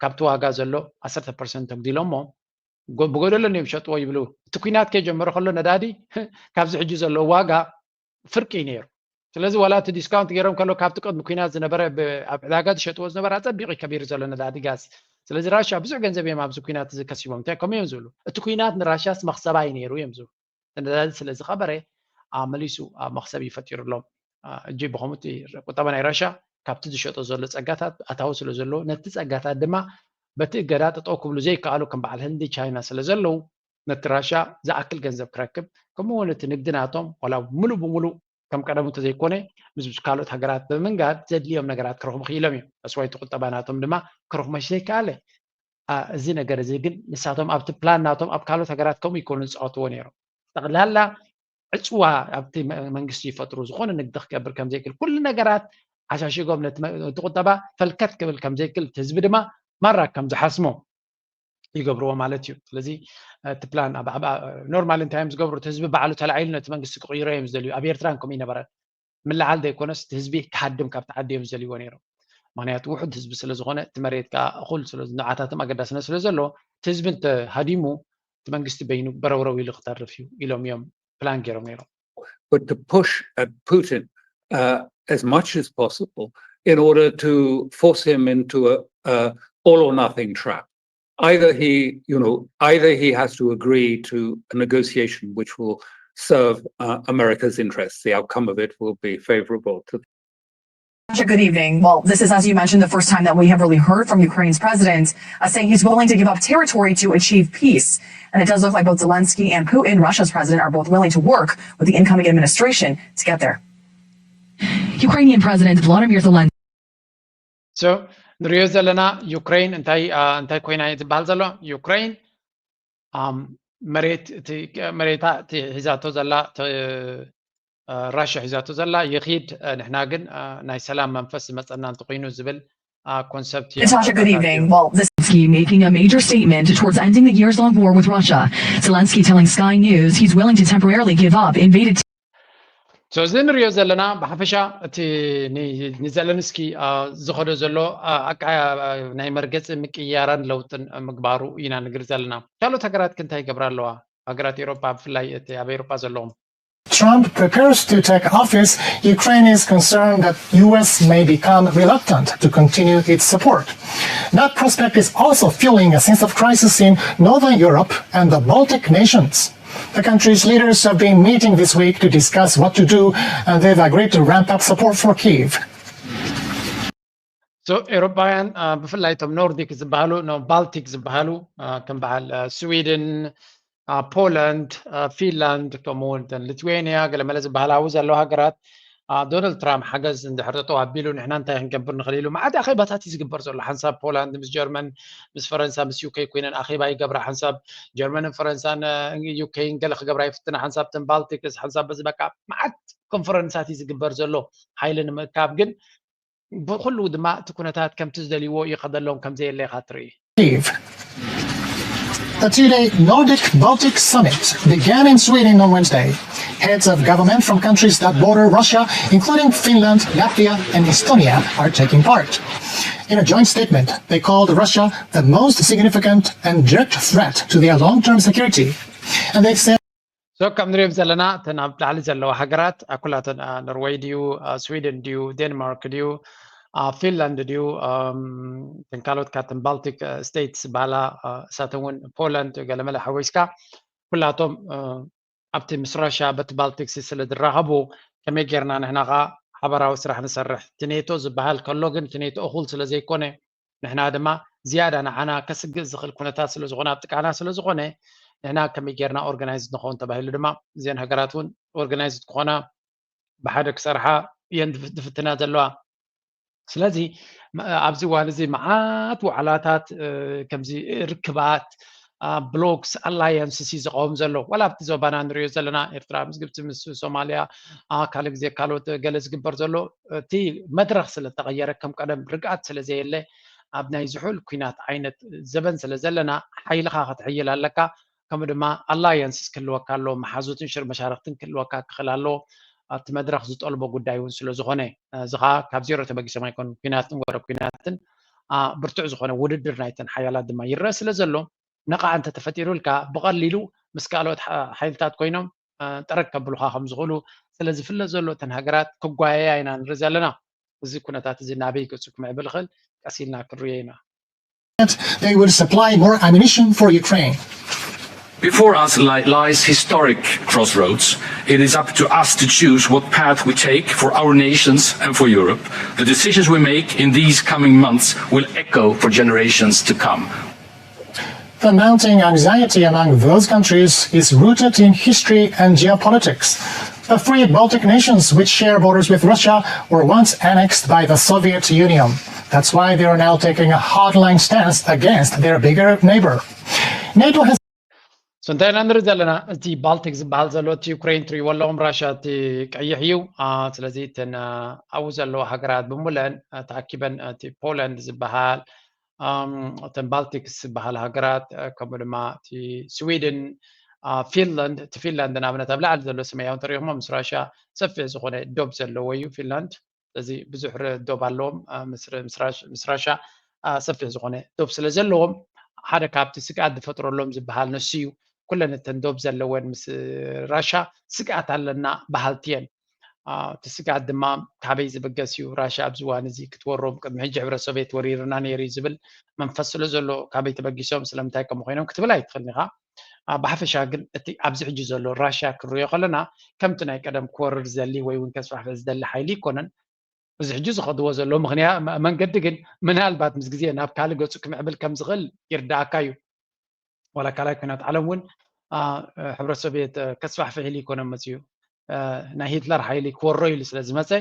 ካብቲ ዋጋ ዘሎ ዓሰርተ ፐርሰንት ተጉዲሎሞ ብጎደሎ እዮም ሸጥዎ ይብሉ። እቲ ኩናት ከጀመረ ከሎ ነዳዲ ካብዚ ሕጂ ዘለዎ ዋጋ ፍርቂ እዩ ነይሩ። ስለዚ ዋላ እቲ ዲስካውንት ገይሮም ከሎ ካብቲ ቅድሚ ኩናት ዝነበረ ኣብ ዕዳጋ ዝሸጥዎ ዝነበረ ኣፀቢቑ ከቢሩ ዘሎ ነዳዲ ጋዝ። ስለዚ ራሻ ብዙሕ ገንዘብ እዮም ኣብዚ ኩናት እዚ ከሲቦም። እንታይ ከምኡ እዮም ዝብሉ? እቲ ኩናት ንራሻስ መኽሰባ እዩ ነይሩ እዮም ዝብሉ። ነዳዲ ስለ ዝኸበረ መሊሱ መኽሰብ ይፈጢሩሎም። እጂ ብኸምኡ ቁጠባ ናይ ራሻ ካብቲ ዝሸጦ ዘሎ ፀጋታት ኣታዊ ስለ ዘለዎ ነቲ ፀጋታት ድማ በቲ እገዳ ጠጠው ክብሉ ዘይከኣሉ ከም በዓል ህንዲ ቻይና ስለ ዘለዉ ነቲ ራሻ ዝኣክል ገንዘብ ክረክብ ከምኡ እውን እቲ ንግዲ ናቶም ዋላ ሙሉእ ብሙሉእ ከም ቀደሙ እንተዘይኮነ ምስ ካልኦት ሃገራት ብምንጋድ ዘድልዮም ነገራት ክረኽቡ ክኢሎም እዮም። ኣስዋይቲ ቁጠባ ናቶም ድማ ክረኽቡ መሽ ዘይከኣለ። እዚ ነገር እዚ ግን ንሳቶም ኣብቲ ፕላን ናቶም ኣብ ካልኦት ሃገራት ከምኡ ይኮኑ ዝፃወትዎ ነይሮም። ጠቕላላ ዕፅዋ ኣብቲ መንግስቲ ይፈጥሩ ዝኾነ ንግዲ ክገብር ከምዘይክል ኩሉ ነገራት ዓሻሽጎም ነቲ ቁጠባ ፈልከት ክብል ከምዘይክል እቲ ህዝቢ ድማ ማራ ከም ዝሓስሞ ይገብርዎ ማለት እዩ። ስለዚ እቲ ፕላን ኖርማል እንታይ እዮም ዝገብሩ? እቲ ህዝቢ ባዕሉ ተላዒሉ ነቲ መንግስቲ ክቕይሮ እዮም ዝደልዩ። ኣብ ኤርትራ ከምኡ ይነበረ። ምልዓል ዘይኮነስ እቲ ህዝቢ ክሃድም ካብቲ ዓዲ እዮም ዝደልይዎ ነይሮም። ምክንያቱ ውሑድ ህዝቢ ስለ ዝኾነ እቲ መሬት ከዓ እኹል ንዓታቶም ኣገዳስነት ስለ ዘለዎ እቲ ህዝቢ እንተሃዲሙ እቲ መንግስቲ በይኑ በረውረው ኢሉ ክተርፍ እዩ ኢሎም እዮም ፕላን ገይሮም ነይሮም። But to push at Putin uh, as much as possible in order to force him into a, a all or nothing trap. Either he, you know, either he has to agree to a negotiation which will serve uh, America's interests. The outcome of it will be favorable to Good evening. Well, this is, as you mentioned, the first time that we have really heard from Ukraine's president uh, saying he's willing to give up territory to achieve peace. And it does look like both Zelensky and Putin, Russia's president, are both willing to work with the incoming administration to get there. Ukrainian President Vladimir Zelensky. So ንሪኦ ዘለና ዩክሬን እንታይ እንታይ ኮይና እዩ ዝበሃል ዘሎ? ዩክሬን መሬት መሬታ ሒዛቶ ዘላ ራሽያ ሒዛቶ ዘላ ይኺድ፣ ንሕና ግን ናይ ሰላም መንፈስ ዝመፀና እንተኮይኑ ዝብል ኮንሰፕት እዩ። Natasha, good evening. Well, this Zelensky making a major statement towards ending the years-long war with Russia. Zelensky telling Sky News he's willing to temporarily give up invaded So እዚ ንሪኦ ዘለና ብሓፈሻ እቲ ንዘለንስኪ ዝኸዶ ዘሎ ናይ መርገፂ ምቅያራን ለውጥን ምግባሩ ኢና ንግር ዘለና። ካልኦት ሃገራት ከ እንታይ ይገብራ ኣለዋ? ሃገራት ኤሮፓ ብፍላይ እቲ ኣብ ኤሮፓ ዘለዎም Trump prepares to take office, Ukraine is concerned that U S may become reluctant to continue its support. That prospect is also fueling a sense of crisis in Northern Europe and the Baltic nations. The country's leaders have been meeting this week to discuss what to do, and they've agreed to ramp up support for Kyiv. So ኤሮፓውያን ብፍላይ እቶም ኖርዲክ ዝበሃሉ ባልቲክ ዝበሃሉ ከም በዓል ስዊድን፣ ፖላንድ፣ ፊንላንድ፣ ከምኡውን ሊትዌኒያ ገለመለ ዝበሃላዊ ዘለዋ ሃገራት ዶናልድ ትራምፕ ሓገዝ እንድሕር ጠጠው ኣቢሉ ንሕና እንታይ ክንገብር ንኽእል ኢሉ መዓት ኣኼባታት እዩ ዝግበር ዘሎ። ሓንሳብ ፖላንድ ምስ ጀርመን ምስ ፈረንሳ ምስ ዩኬ ኮይነን ኣኼባ ይገብራ። ሓንሳብ ጀርመንን ፈረንሳን ዩኬን ገለ ክገብራ ይፍትና። ሓንሳብ ተን ባልቲክስ ሓንሳብ በዚ በቃ መዓት ኮንፈረንሳት እዩ ዝግበር ዘሎ ሓይሊ ንምእካብ። ግን ብኩሉ ድማ እቲ ኩነታት ከምቲ ዝደልይዎ ይኸደሎም ከምዘየለ ኢኻ ትርኢ። The two-day Nordic Baltic Summit began in Sweden on Wednesday. Heads of government from countries that border Russia, including Finland, Latvia, and Estonia, are taking part. In a joint statement, they called Russia the most significant and direct threat to their long-term security. And they've said So ከም ንሪኦም ዘለና እተን ኣብ ላዕሊ ዘለዋ ሃገራት ኩላተን ኖርወይ ድዩ፣ ስዊድን ድዩ፣ ዴንማርክ ድዩ፣ ፊንላንድ ድዩ፣ እተን ካልኦት ካብተን ባልቲክ ስቴትስ ዝበሃላ እሳተን እውን ፖላንድ ገለመለ ሓዊስካ ኩላቶም ኣብቲ ምስ ራሽያ በቲ ባልቲክስ ስለ ዝራኸቡ ከመይ ጌርና ንሕና ኸዓ ሓበራዊ ስራሕ ንሰርሕ። እቲ ኔቶ ዝበሃል ከሎ ግን እቲ ኔቶ እኹል ስለ ዘይኮነ ንሕና ድማ ዝያዳ ንዓና ከስግእ ዝኽእል ኩነታት ስለ ዝኾነ ኣብ ጥቃና ስለ ዝኾነ ንሕና ከመይ ጌርና ኦርጋናይዝ ንኸውን ተባሂሉ ድማ እዘን ሃገራት እውን ኦርጋናይዝ ክኾና ብሓደ ክሰርሓ እየን ዝፍትና ዘለዋ። ስለዚ ኣብዚ እዋን እዚ መዓት ዋዕላታት ከምዚ ርክባት ብሎክስ ኣላያንስስ እዩ ዝቐውም ዘሎ። ዋላ ኣብቲ ዞባና ንሪኦ ዘለና ኤርትራ ምስ ግብፂ ምስ ሶማልያ ካልእ ግዜ ካልኦት ገለ ዝግበር ዘሎ እቲ መድረኽ ስለ ተቐየረ ከም ቀደም ርግኣት ስለ ዘየለ ኣብ ናይ ዝሑል ኩናት ዓይነት ዘበን ስለ ዘለና ሓይልኻ ክትሕይል ኣለካ። ከምኡ ድማ ኣላያንስስ ክህልወካ ኣለዎ። መሓዙትን ሽር መሻርክትን ክህልወካ ክኽእል ኣለዎ። ኣብቲ መድረኽ ዝጠልቦ ጉዳይ እውን ስለ ዝኾነ እዚ ኸዓ ካብ ዜሮ ተበጊሶም ኣይኮኑን። ኩናትን ወረ ኩናትን ብርቱዕ ዝኾነ ውድድር ናይተን ሓያላት ድማ ይረአ ስለ ዘሎ ነቓዕ እንተተፈጢሩልካ ብቐሊሉ ምስ ካልኦት ሓይልታት ኮይኖም ጠረግ ከብሉኻ ከም ዝኽእሉ ስለ ዝፍለጥ ዘሎ እተን ሃገራት ክጓየያ ኢና ንርኢ ዘለና። እዚ ኩነታት እዚ ናበይ ገጹ ክምዕብል ይኽእል ቀስ ኢልና ክንርእዮ ኢና። They will supply more ammunition for Ukraine. Before us li- lies historic crossroads. It is up to us to choose what path we take for our nations and for Europe. The decisions we make in these coming months will echo for generations to come. The mounting anxiety among those countries is rooted in history and geopolitics. The three Baltic nations, which share borders with Russia, were once annexed by the Soviet Union. That's why they are now taking a hardline stance against their bigger neighbor. NATO has So እንታይ ኢና ንርኢ ዘለና? እቲ ባልቲክ ዝበሃል ዘሎ እቲ ዩክሬን ትሪእዎ ኣለኹም፣ ራሽያ እቲ ቀይሕ እዩ። ስለዚ እተን ኣብኡ ዘለዋ ሃገራት ብምሉአን ተኣኪበን እቲ ፖላንድ ዝበሃል እተን ባልቲክስ ዝበሃል ሃገራት ከምኡ ድማ እቲ ስዊድን፣ ፊንላንድ፣ እቲ ፊንላንድ ንኣብነት ኣብ ላዕሊ ዘሎ ሰማያዊ እንተሪኢኹሞ ምስ ራሽያ ሰፊሕ ዝኾነ ዶብ ዘለዎ እዩ ፊንላንድ። ስለዚ ብዙሕ ዶብ ኣለዎም ምስ ራሻ ሰፊሕ ዝኾነ ዶብ ስለ ዘለዎም ሓደ ካብቲ ስግኣት ዝፈጥረሎም ዝበሃል ንሱ እዩ። ኩለን እተን ዶብ ዘለወን ምስ ራሻ ስግኣት ኣለና በሃልቲ እየን። እቲ ስግኣት ድማ ካበይ ዝብገስ እዩ? ራሻ ኣብዚ እዋን እዚ ክትወሮም ቅድሚ ሕጂ ሕብረት ሶቪየት ወሪርና ነይሩ እዩ ዝብል መንፈስ ስለ ዘሎ ካበይ ተበጊሶም ስለምንታይ ከምኡ ኮይኖም ክትብል ኣይትኽእልን ኢኻ። ብሓፈሻ ግን እቲ ኣብዚ ሕጂ ዘሎ ራሽያ ክንሪኦ ከለና ከምቲ ናይ ቀደም ክወርር ዝደሊ ወይ እውን ከስፋሕፍሕ ዝደሊ ሓይሊ ኣይኮነን። እዚ ሕጂ ዝኸድዎ ዘሎ ምኽንያ መ- መንገዲ ግን ምናልባት ምስ ግዜ ናብ ካልእ ገጹ ክምዕብል ከም ዝኽእል ይርዳእካ እዩ። ዋላ ካልኣይ ኩናት ዓለም እውን አ፣ ሕብረት ሶቪየት አ፣ ከስፋሕፍሕ ኢሉ ይኮነ መፅዩ አ፣ ናይ ሂትለር ሓይሊ ክወሮ ኢሉ ስለ ዝመፀ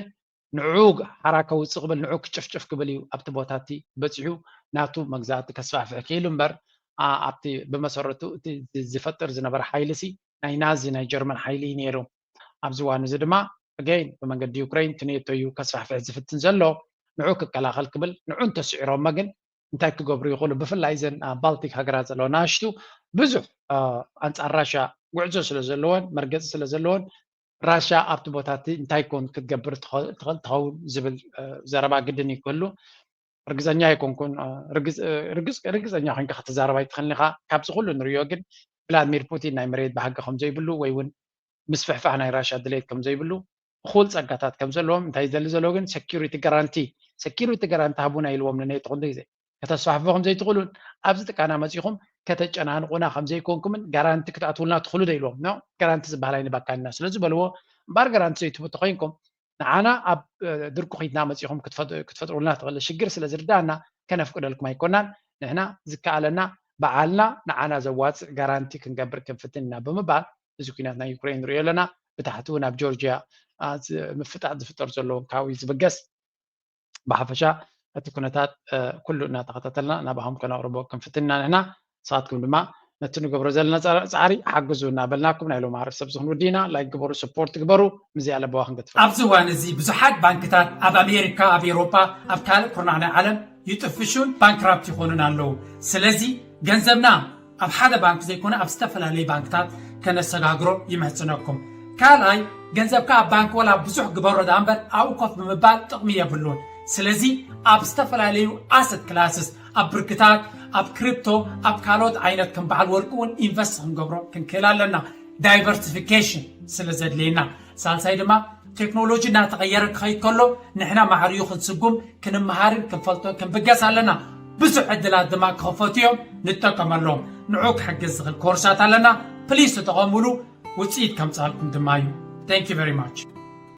ንዑ ሓራ ከውፅእ ክብል ንዑ ክጭፍጭፍ ክብል እዩ ኣብቲ ቦታ እቲ በፂሑ ናቱ መግዛእቲ ከስፋሕፍሕ ክኢሉ እምበር አ፣ ኣብቲ ብመሰረቱ እቲ ዝፈጥር ዝነበረ ሓይሊ ሲ ናይ ናዚ ናይ ጀርመን ሓይሊ እዩ ነይሩ። ኣብዚ እዋን እዚ ድማ ኣገይን ብመንገዲ ዩክሬን እቲ ኔቶ እዩ ከስፋሕፍሕ ዝፍትን ዘሎ። ንዑ ክከላኸል ክብል ንዑ እንተስዒሮሞ ግን እንታይ ክገብሩ ይኽእሉ? ብፍላይ እዘን ኣብ ባልቲክ ሃገራት ዘለዋ ናሽቱ ብዙሕ አ፣ ኣንጻር ራሻ ጉዕዞ ስለ ዘለወን መርገፂ ስለ ዘለወን ራሻ ኣብቲ ቦታ እቲ እንታይ ኮን ክትገብር ትኸ- ትኸ- ትኸውን ዝብል አ፣ ዘረባ ግድን እዩ ክህሉ። ርግፀኛ ኣይኮንኩን አ፣ ርግፅ- ርግፅ- ርግፀኛ ኮይንካ ክትዛረብ ኣይትኽእልን ኢኻ። ካብዚ ኩሉ ንሪኦ ግን ቭላድሚር ፑቲን ናይ መሬት ባህጊ ከም ዘይብሉ ወይ እውን ምስፍሕፋሕ ናይ ራሻ ድሌት ከም ዘይብሉ እኹል ጸጋታት ከም ዘለዎም እንታይ ዝደሊ ዘሎ ግን security guarantee security guarantee ሃቡና ኢልዎም ንኔቶ ክንዲ ግዜ ከተስፋሕፍሑ ከም ዘይትኽእሉን ኣብዚ ጥቃና መጺኹም ከተጨናንቑና ከም ዘይኮንኩምን ጋራንቲ ክትኣትውልና ትኽእሉ ዶ ኢልዎም ኖ ጋራንቲ ዝበሃል ኣይንባካንና ስለ ዝበልዎ እምበኣር ጋራንቲ ዘይትህቡ ተኾይንኩም ንዓና ኣብ ድርቁ ኺድና መጺኹም ክትፈጥሩልና ትኽእል ሽግር ስለ ዝርዳእና ከነፍቅደልኩም ኣይኮናን ንሕና ዝከኣለና በዓልና ንዓና ዘዋፅእ ጋራንቲ ክንገብር ክንፍትን ኢና ብምባል እዚ ኩናት ናይ ዩክሬን ንሪኦ ኣለና ብታሕቲ እውን ኣብ ጆርጅያ ምፍጣጥ ዝፍጠር ዘሎ ካብ ዝብገስ ብሓፈሻ እቲ ኩነታት ኩሉ እናተኸታተልና ናባኹም ከነቕርቦ ክንፍትን ኢና ንሕና ንስኻትኩም ድማ ነቲ ንገብሮ ዘለና ፃዕሪ ሓግዙ እናበልናኩም ናይ ሎም ዓርብ ሰብ ዝኹን ውዲና ላይክ ግበሩ ስፖርት ግበሩ ምዚ ኣለበዋ ክንገትፈ ኣብዚ እዋን እዚ ብዙሓት ባንክታት ኣብ ኣሜሪካ ኣብ ኤሮጳ ኣብ ካልእ ኩርናዕ ናይ ዓለም ይጥፍሹን ባንክራፕት ይኾኑን ኣለዉ ስለዚ ገንዘብና ኣብ ሓደ ባንክ ዘይኮነ ኣብ ዝተፈላለዩ ባንክታት ከነሰጋግሮ ይምሕፅነኩም ካልኣይ ገንዘብካ ኣብ ባንክ ወላ ብዙሕ ግበሮ ዳ እምበር ኣብኡ ኮፍ ብምባል ጥቕሚ የብሉን ስለዚ ኣብ ዝተፈላለዩ ኣሰት ክላስስ ኣብ ብርክታት ኣብ ክሪፕቶ ኣብ ካልኦት ዓይነት ከም በዓል ወርቂ እውን ኢንቨስት ክንገብሮ ክንክእል ኣለና ዳይቨርሲፊኬሽን ስለ ዘድልየና ሳልሳይ ድማ ቴክኖሎጂ እናተቐየረ ክኸይድ ከሎ ንሕና ማዕሪኡ ክንስጉም ክንመሃርን ክንፈልጦን ክንብገስ ኣለና ብዙሕ ዕድላት ድማ ክኸፈቱ እዮም ንጠቀመሎም ንዑ ክሕግዝ ዝኽእል ኮርሳት ኣለና ፕሊስ ተጠቐሙሉ ውፅኢት ከምፃልኩም ድማ እዩ thank you very much